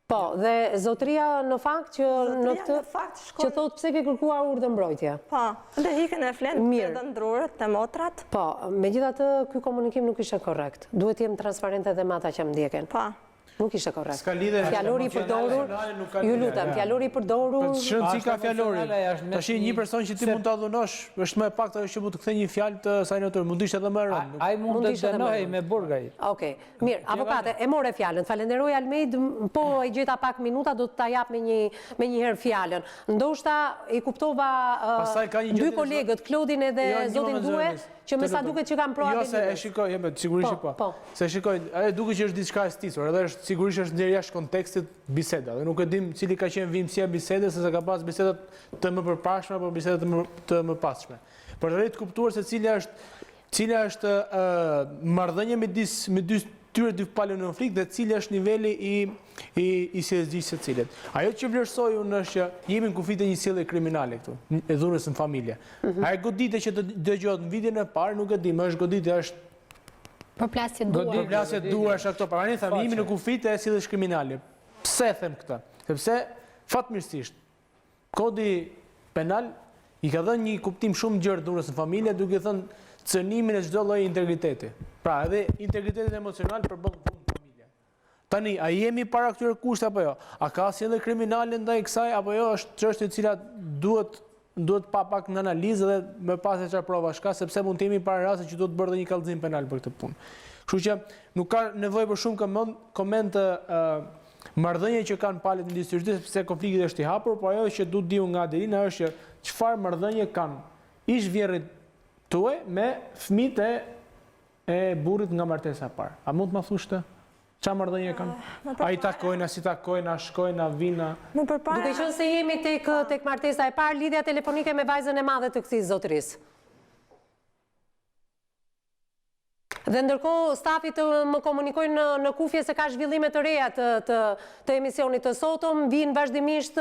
Speaker 1: Po, dhe zotëria në fakt që në këtë që thotë pse ke kërkuar urdhër mbrojtje.
Speaker 3: Po, dhe ikën e flen te dhëndurët, te motrat.
Speaker 1: Po, megjithatë ky komunikim nuk ishte korrekt. Duhet të jem transparente edhe me ata që më ndjekin.
Speaker 3: Po.
Speaker 1: Nuk ishte korrekt.
Speaker 14: S'ka lidhje.
Speaker 1: Fjalori i përdorur, ju lutem, fjalori i përdorur.
Speaker 14: Po ç'rëndësi ka fjalori. Tash një person që ti mund ta dhunosh, është më e paktë ajo që mund të kthejë një fjalë të asaj natyre, mund të ishte edhe më e rëndë.
Speaker 13: Ai mund të dënohej me burg ai.
Speaker 1: Okej. Mirë, avokate, e more fjalën. Falenderoj Almeid, po e gjeta pak minuta, do të ta jap me një menjëherë fjalën. Ndoshta i kuptova dy kolegët, Klodin edhe jo, zotin Due, Që me sa duket që kanë pro
Speaker 14: Jo, se e shikoj, jo, sigurisht që po. po. Se e shikoj, ajo duket që është diçka e stisur, edhe është sigurisht është nxjerrë jashtë kontekstit biseda, dhe nuk e dim cili ka qenë vijimësia e bisedës, nëse ka pas biseda të më përparshme apo biseda të më të mëpasshme. Për të të kuptuar se cila është cila është marrëdhënia midis midis tyre dy palëve në konflikt dhe cili është niveli i i i seriozitetit së secilit. Ajo që vlerësoj unë është që jemi në kufijtë e një sjellje kriminale këtu, e dhunës në familje. Mm -hmm. Ajo goditje që të dëgjohet në videon e parë, nuk e di, më është goditje është
Speaker 4: përplasje duarsh.
Speaker 14: Përplasje duarsh ato, pra ne thamë jemi në kufijtë e sjelljes kriminale. Pse them këtë? Sepse fatmirësisht Kodi Penal i ka dhënë një kuptim shumë gjerë dhunës në familje duke thënë cënimin e çdo lloji integriteti. Pra, edhe integritetin emocional përbën dhunë në familje. Tani, a jemi para këtyre kushteve apo jo? A ka sjellje kriminale ndaj kësaj apo jo? Është çështje e cila duhet duhet pa pak në analizë dhe me pas se çfarë provash ka, sepse mund të jemi para rastit që duhet bërë dhe një kallëzim penal për këtë punë. Kështu që nuk ka nevojë për shumë koment, koment Marrëdhënia që kanë palët midis tyre, sepse konflikti është i hapur, por ajo që du të di unë nga Adelina është që çfarë marrëdhënie kanë ish vjehrri tuaj me fëmijët e e burrit nga martesa e parë. A mund të ma thuash këtë? Çfarë marrëdhënie kanë? A i takojnë, a s'i takojnë, a shkojnë, a vijnë?
Speaker 3: Më përpara.
Speaker 1: Duke qenë se jemi tek tek martesa e parë, lidhja telefonike me vajzën e madhe të këtij zotërisë. Dhe ndërkohë stafi të më komunikojnë në, në kufje se ka zhvillime të reja të, të, të emisionit të sotëm, vijnë vazhdimisht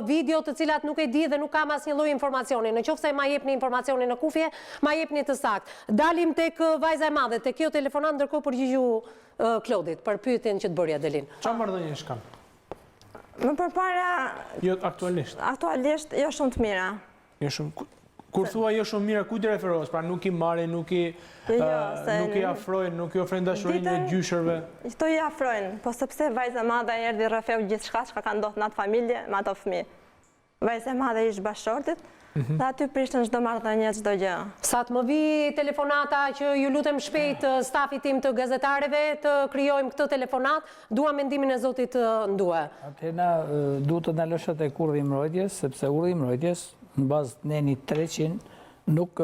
Speaker 1: video të cilat nuk e di dhe nuk kam asnjë lloj informacioni. Në qoftë se ma jepni informacionin në kufje, ma jepni të saktë. Dalim tek vajza e madhe, tek kjo telefonatë ndërkohë përgjigju Klodit për pyetjen që të bëri Adelina.
Speaker 14: Çfarë marrëdhëniesh kanë?
Speaker 3: Më përpara
Speaker 14: Jo aktualisht.
Speaker 3: Aktualisht jo shumë të mira.
Speaker 14: Jo shumë. Kur thua jo shumë mirë, kujt i referohesh? Pra nuk i marrin, nuk i jo, jo, nuk i afrojnë, nuk i ofrojnë dashurinë e gjyshërve.
Speaker 3: Këto i afrojnë, po sepse vajza e madhe erdhi rrëfeu gjithçka çka ka ndodhur në atë familje me ato fëmijë. Vajza e madhe ish bashkëshortit, mhm. dhe aty prishën çdo marrëdhënie, çdo gjë.
Speaker 1: Sa të më vijë telefonata që ju lutem shpejt stafit tim të gazetareve të krijojmë këtë telefonatë, dua mendimin e zotit Ndue.
Speaker 13: Atëherë duhet të ndalosha tek urdhri i mbrojtjes, sepse urdhri i mbrojtjes në bazë të nenit 300 nuk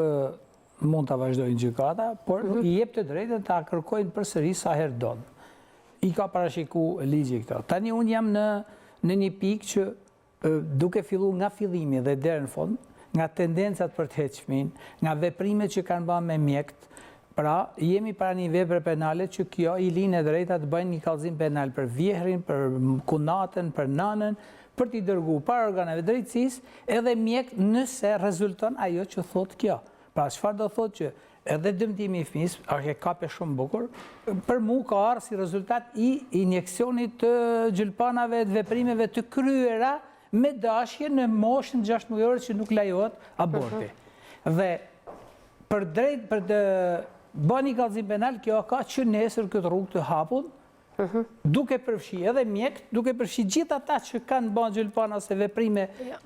Speaker 13: mund ta vazhdojnë gjykata, por mhm. i jep të drejtën ta kërkojnë përsëri sa herë don. I ka parashiku ligji këto. Tani unë jam në në një pikë që duke fillu nga fillimi dhe deri në fund, nga tendencat për të heq fëmijën, nga veprimet që kanë ba me mjekët, pra jemi para një vepre penale që kjo i linë e drejta të bëjnë një kallëzim penal për vjehrrin, për kunatën, për nanën, për t'i dërgu para organeve drejtësisë, edhe mjekët nëse rezulton ajo që thotë kjo. Pra çfarë do thotë që edhe dëmtimi i fëmijës, është e kape shumë bukur, për mu ka ardhë si rezultat i injeksionit të gjylpanave të veprimeve të kryera me dashje në moshën 6 mujore që nuk lejohet aborti. Mhm. Dhe për drejt, për të ba një kallëzim penal, kjo ka që nesër këtë rrugë të hapun, duke përfshi edhe mjekët, duke përfshi gjithë ata që kanë ba gjylpana ose veprime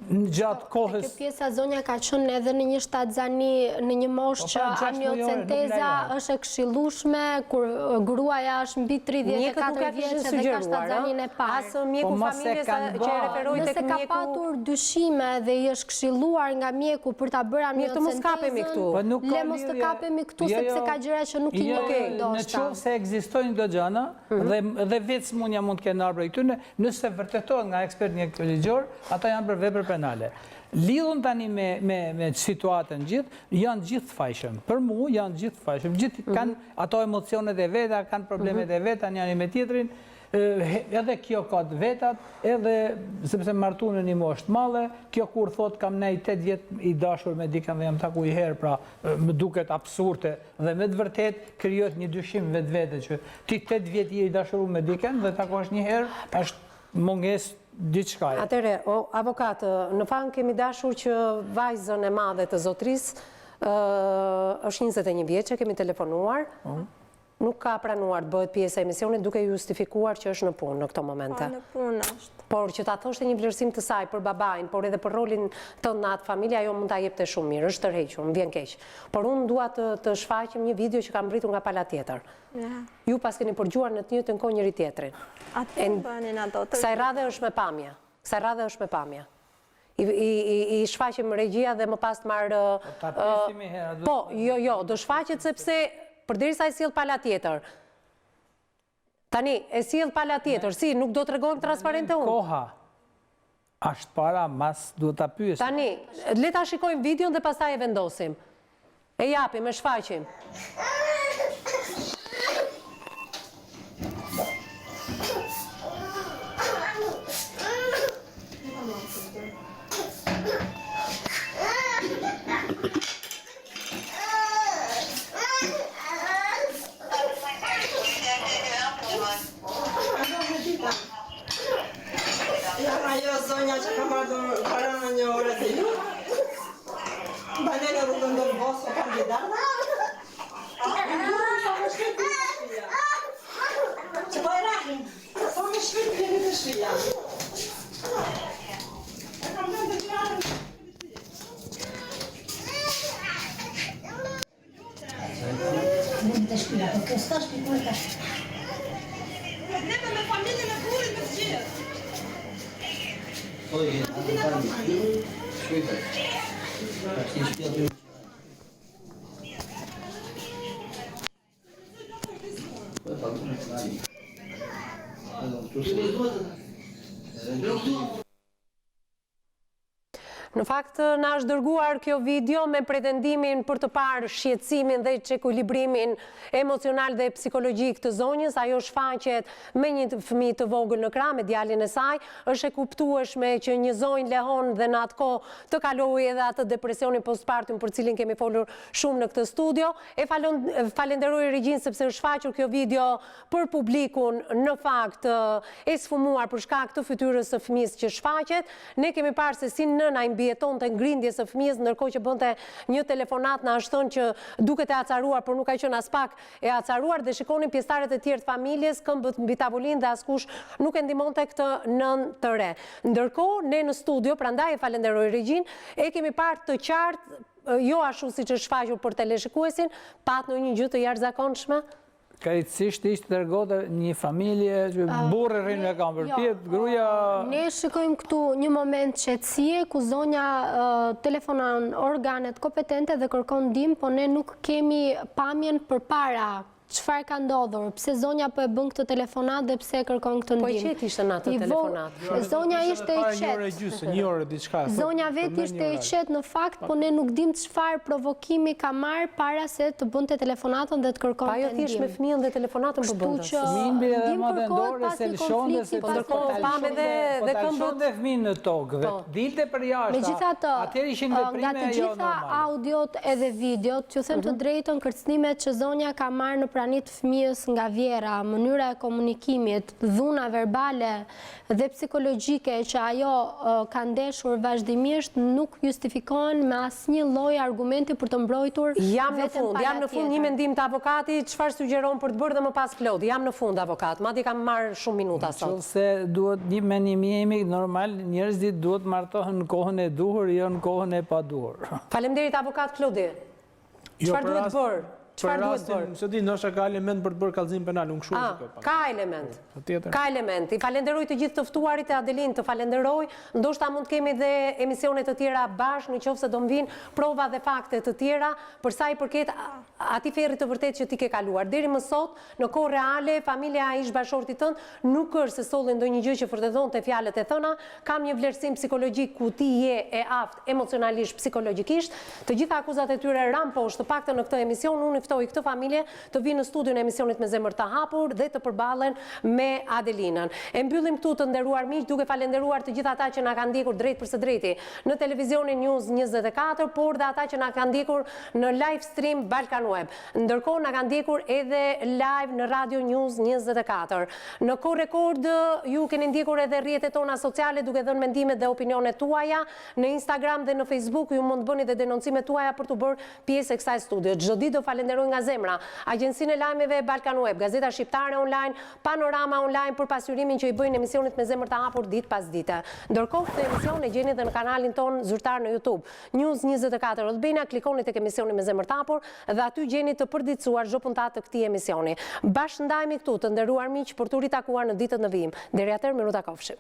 Speaker 13: gjatë kohës.
Speaker 4: Kjo pjesa zonja ka qenë edhe në një shtatzani, në një moshë po, që pra, amniocenteza është e këshillueshme, kur gruaja është mbi 34 vjeç dhe ka shtatzaninë e parë.
Speaker 1: As mjeku po, familjes që e referoi tek
Speaker 4: mjeku... Nëse ka patur dyshime dhe i është këshilluar nga mjeku për ta bërë amniocentezën,
Speaker 13: po,
Speaker 4: le mos të kapemi këtu jo, sepse jo. ka gjëra që nuk i
Speaker 13: jo,
Speaker 4: njohim ndoshta.
Speaker 13: Në qoftë se ekzistojnë këto gjëna, mhm. dhe vetë sëmundja mund të kenë ardhur prej këtyre, nëse vërtetohet nga ekspertë mjekoligjor, ata janë për vepër penale. Lidhun tani me me me situatën gjithë, janë gjithë të fajshëm. Për mua janë gjithë të fajshëm. Gjithë mhm. kanë ato emocionet e veta, kanë problemet mhm. e veta njëri me tjetrin, edhe kjo ka të vetat, edhe sepse martu në një moshë të madhe, kjo kur thot kam nejt 8 vjet i dashur me dikën dhe jam taku një herë, pra më duket absurde dhe me të vërtet krijohet një dyshim vetvete që ti 8 vjet je i dashur me dikën dhe takohesh një herë, është mungesë diçkaje.
Speaker 1: Atëherë, o avokat, në fakt kemi dashur që vajzën e madhe të zotrisë, është 21 vjeçe, kemi telefonuar, po. Nuk ka pranuar të bëhet pjesë e emisionit duke justifikuar që është në punë në këto momente.
Speaker 3: Po, në punë është.
Speaker 1: Por që ta thoshte një vlerësim të saj për babain, por edhe për rolin tënd në atë familje, ajo mund ta jepte shumë mirë. Është tërhequr, më vjen keq. Por unë dua të të shfaqim një video që ka mbërritur nga pala tjetër. Ju paskeni përgjuar në të njëjtën kohë njëri-tjetrin.
Speaker 3: Atë bënin ato.
Speaker 1: Kësaj radhe është me pamje. Kësaj radhe është me pamje. I shfaqim regjia dhe më pas të marrë...
Speaker 13: Po ta presim një herë,
Speaker 1: Po, jo, jo, do shfaqet sepse përderisa e sjell pala tjetër. Tani, e sjell pala tjetër, si, nuk do të tregohem transparente unë?
Speaker 13: Koha, është para, mas, duhet ta pyesim.
Speaker 1: Tani, le ta shikojmë videon dhe pastaj e vendosim. E japim, e shfaqim.
Speaker 7: Jam ajo zonja që ka marrë para në një orë të ju. Banoj në rrugën Don Bosko, kandidat. Sa më shpejt vini te shtëpia. Që po e rahin. Sa më shpejt vini te shtëpia. E kam lënë të gjarën.
Speaker 5: Vini te shtëpia, po kjo s'ka shtëpi, ku e ka shtëpi?
Speaker 7: Probleme me familjen e burrit me të gjithë.
Speaker 12: Po, je, a të tani, shkujtë. Ka qenë shtëpia të Po, e pagunë e kënali. Edhe
Speaker 1: Në fakt, na është dërguar kjo video me pretendimin për të parë shqetësimin dhe çekuilibrimin emocional dhe psikologjik të zonjës. Ajo shfaqet me një fëmijë të vogël në krah, me djalin e saj. Është e kuptueshme që një zonjë lehonë dhe në atë kohë të kalojë edhe atë depresionin postpartum për cilin kemi folur shumë në këtë studio. E falenderoj regjinë sepse është shfaqur kjo video për publikun në fakt e sfumuar për shkak të fytyrës së fëmijës që shfaqet, ne kemi parë se si nëna i mbi. mbijetonte grindjes së fëmijës ndërkohë që bënte një telefonatë na është thënë që duket e acaruar, por nuk ka qenë aspak e acaruar dhe shikonin pjesëtarët e tjerë të familjes këmbët mbi tavolinë dhe askush nuk e ndihmonte këtë nënë të re. Ndërkohë, ne në studio, prandaj e falenderoj regjinë, e kemi parë të qartë, jo ashtu siç është shfaqur për teleshikuesin, patë ndonjë gjë të jashtëzakonshme?
Speaker 13: Krejtësisht ishte tregonte një familje që burri rrin me këmbë
Speaker 4: jo,
Speaker 13: përpjetë, gruaja
Speaker 4: Ne shikojmë këtu një moment qetësie ku zonja telefonon organet kompetente dhe kërkon ndihmë, po ne nuk kemi pamjen përpara çfarë ka ndodhur, pse zonja po e bën këtë telefonatë dhe pse e kërkon këtë
Speaker 1: Po e
Speaker 4: ndihmë.
Speaker 1: qetë ishte në atë telefonatë.
Speaker 4: Zonja ishte e
Speaker 14: Para një orë e
Speaker 4: qetë.
Speaker 14: gjysë, një orë e diçka.
Speaker 4: Zonja vetë ishte e qetë në fakt, po ne nuk dimë çfarë provokimi ka marrë para se të bënte telefonatën dhe të
Speaker 1: Po
Speaker 4: kërkonte
Speaker 1: ajo thjesht me
Speaker 4: ndihmë.
Speaker 1: fëmijën dhe telefonatën po bënte.
Speaker 4: Kështu që
Speaker 13: Fëmijën bile edhe
Speaker 4: ndihmë
Speaker 13: madhe në
Speaker 4: kërkohet
Speaker 13: dorë
Speaker 4: pas
Speaker 13: se
Speaker 4: një
Speaker 13: lëshonte
Speaker 4: konflikti,
Speaker 13: se
Speaker 4: pas
Speaker 13: po
Speaker 4: një
Speaker 1: Ndërkohë pamë edhe
Speaker 13: po
Speaker 1: dhe
Speaker 13: ta
Speaker 1: këmbët.
Speaker 13: lëshonte fëmijën në tokë dhe
Speaker 1: Po.
Speaker 13: dilte për jashtë.
Speaker 4: Megjithatë,
Speaker 13: Atëherë ishin
Speaker 4: nga
Speaker 13: veprime
Speaker 4: të
Speaker 13: jo
Speaker 4: gjitha
Speaker 13: normale.
Speaker 4: audiot edhe videot, t'ju them të drejtën, kërcënimet që zonja ka marrë në prani të fëmijës nga vjehrra, mënyra e komunikimit, dhuna verbale dhe psikologjike që ajo ka ndeshur vazhdimisht nuk justifikohen me asnjë lloj argumenti për të mbrojtur
Speaker 1: Jam në
Speaker 4: veten
Speaker 1: fund,
Speaker 4: pala
Speaker 1: jam në fund një
Speaker 4: tjetër.
Speaker 1: mendim të avokatit, çfarë sugjeron për të bërë dhe më pas Klodi, jam në fund avokat, madje kam marrë shumë minuta
Speaker 13: Në
Speaker 1: sot.
Speaker 13: qoftë se duhet një mendim normal, njerëzit duhet martohen në kohën e duhur, jo në kohën e paduhur.
Speaker 1: Faleminderit avokat Klodi.
Speaker 14: Jo,
Speaker 1: Çfarë
Speaker 14: për
Speaker 1: duhet
Speaker 14: rast-
Speaker 1: bërë? Çfarë
Speaker 14: Për
Speaker 1: duhet
Speaker 14: rastin,
Speaker 1: bërë?
Speaker 14: s'e di, ndoshta ka element për të bërë kallëzim penal, unë kështu e
Speaker 1: Ah,
Speaker 14: gjykoj pak.
Speaker 1: ka element.
Speaker 14: Patjetër.
Speaker 1: Ka element. I falenderoj të gjithë të ftuarit e Adelin, të falenderoj. Ndoshta mund të kemi dhe emisione të tjera bashkë, në qoftë se do më vijnë prova dhe fakte të tjera për sa i përket atij ferrit të vërtetë që ti ke kaluar. Deri më sot, në kohë reale, familja e ish-bashkëshortit tënd nuk është se solli ndonjë gjë që vërtetonte fjalët e thëna, kam një vlerësim psikologjik ku ti je e aftë emocionalisht, psikologjikisht. Të gjitha akuzat e tyre ranë poshtë, të paktën në këtë emision, unë i ftoj këtë familje të vijnë në studion e emisionit me zemër të hapur dhe të përballen me Adelinën. E mbyllim këtu të nderuar miq, duke falenderuar të gjithë ata që na kanë ndjekur drejtpërsëdrejti në televizionin News 24, por dhe ata që na kanë ndjekur në live stream Balkan Web. Ndërkohë na kanë ndjekur edhe live në Radio News 24. Në kohë rekord ju keni ndjekur edhe rrjetet tona sociale duke dhënë mendimet dhe opinionet tuaja. Në Instagram dhe në Facebook ju mund të bëni dhe denoncimet tuaja për t'u bërë pjesë e kësaj studio. Çdo ditë do falenderoj nga zemra Agjencinë e Lajmeve Balkan Web, Gazeta Shqiptare Online, Panorama Online për pasqyrimin që i bëjnë emisionit me zemër të hapur ditë pas dite. Ndërkohë këtë emision e gjeni dhe në kanalin tonë zyrtar në YouTube. News 24 Albania, klikoni tek emisioni me zemër të hapur dhe aty gjeni të përditësuar çdo puntatë të këtij emisioni. Bashkë ndahemi këtu, të nderuar miq, për t'u ritakuar në ditët në vijim. Deri atëherë, mirutakofshim.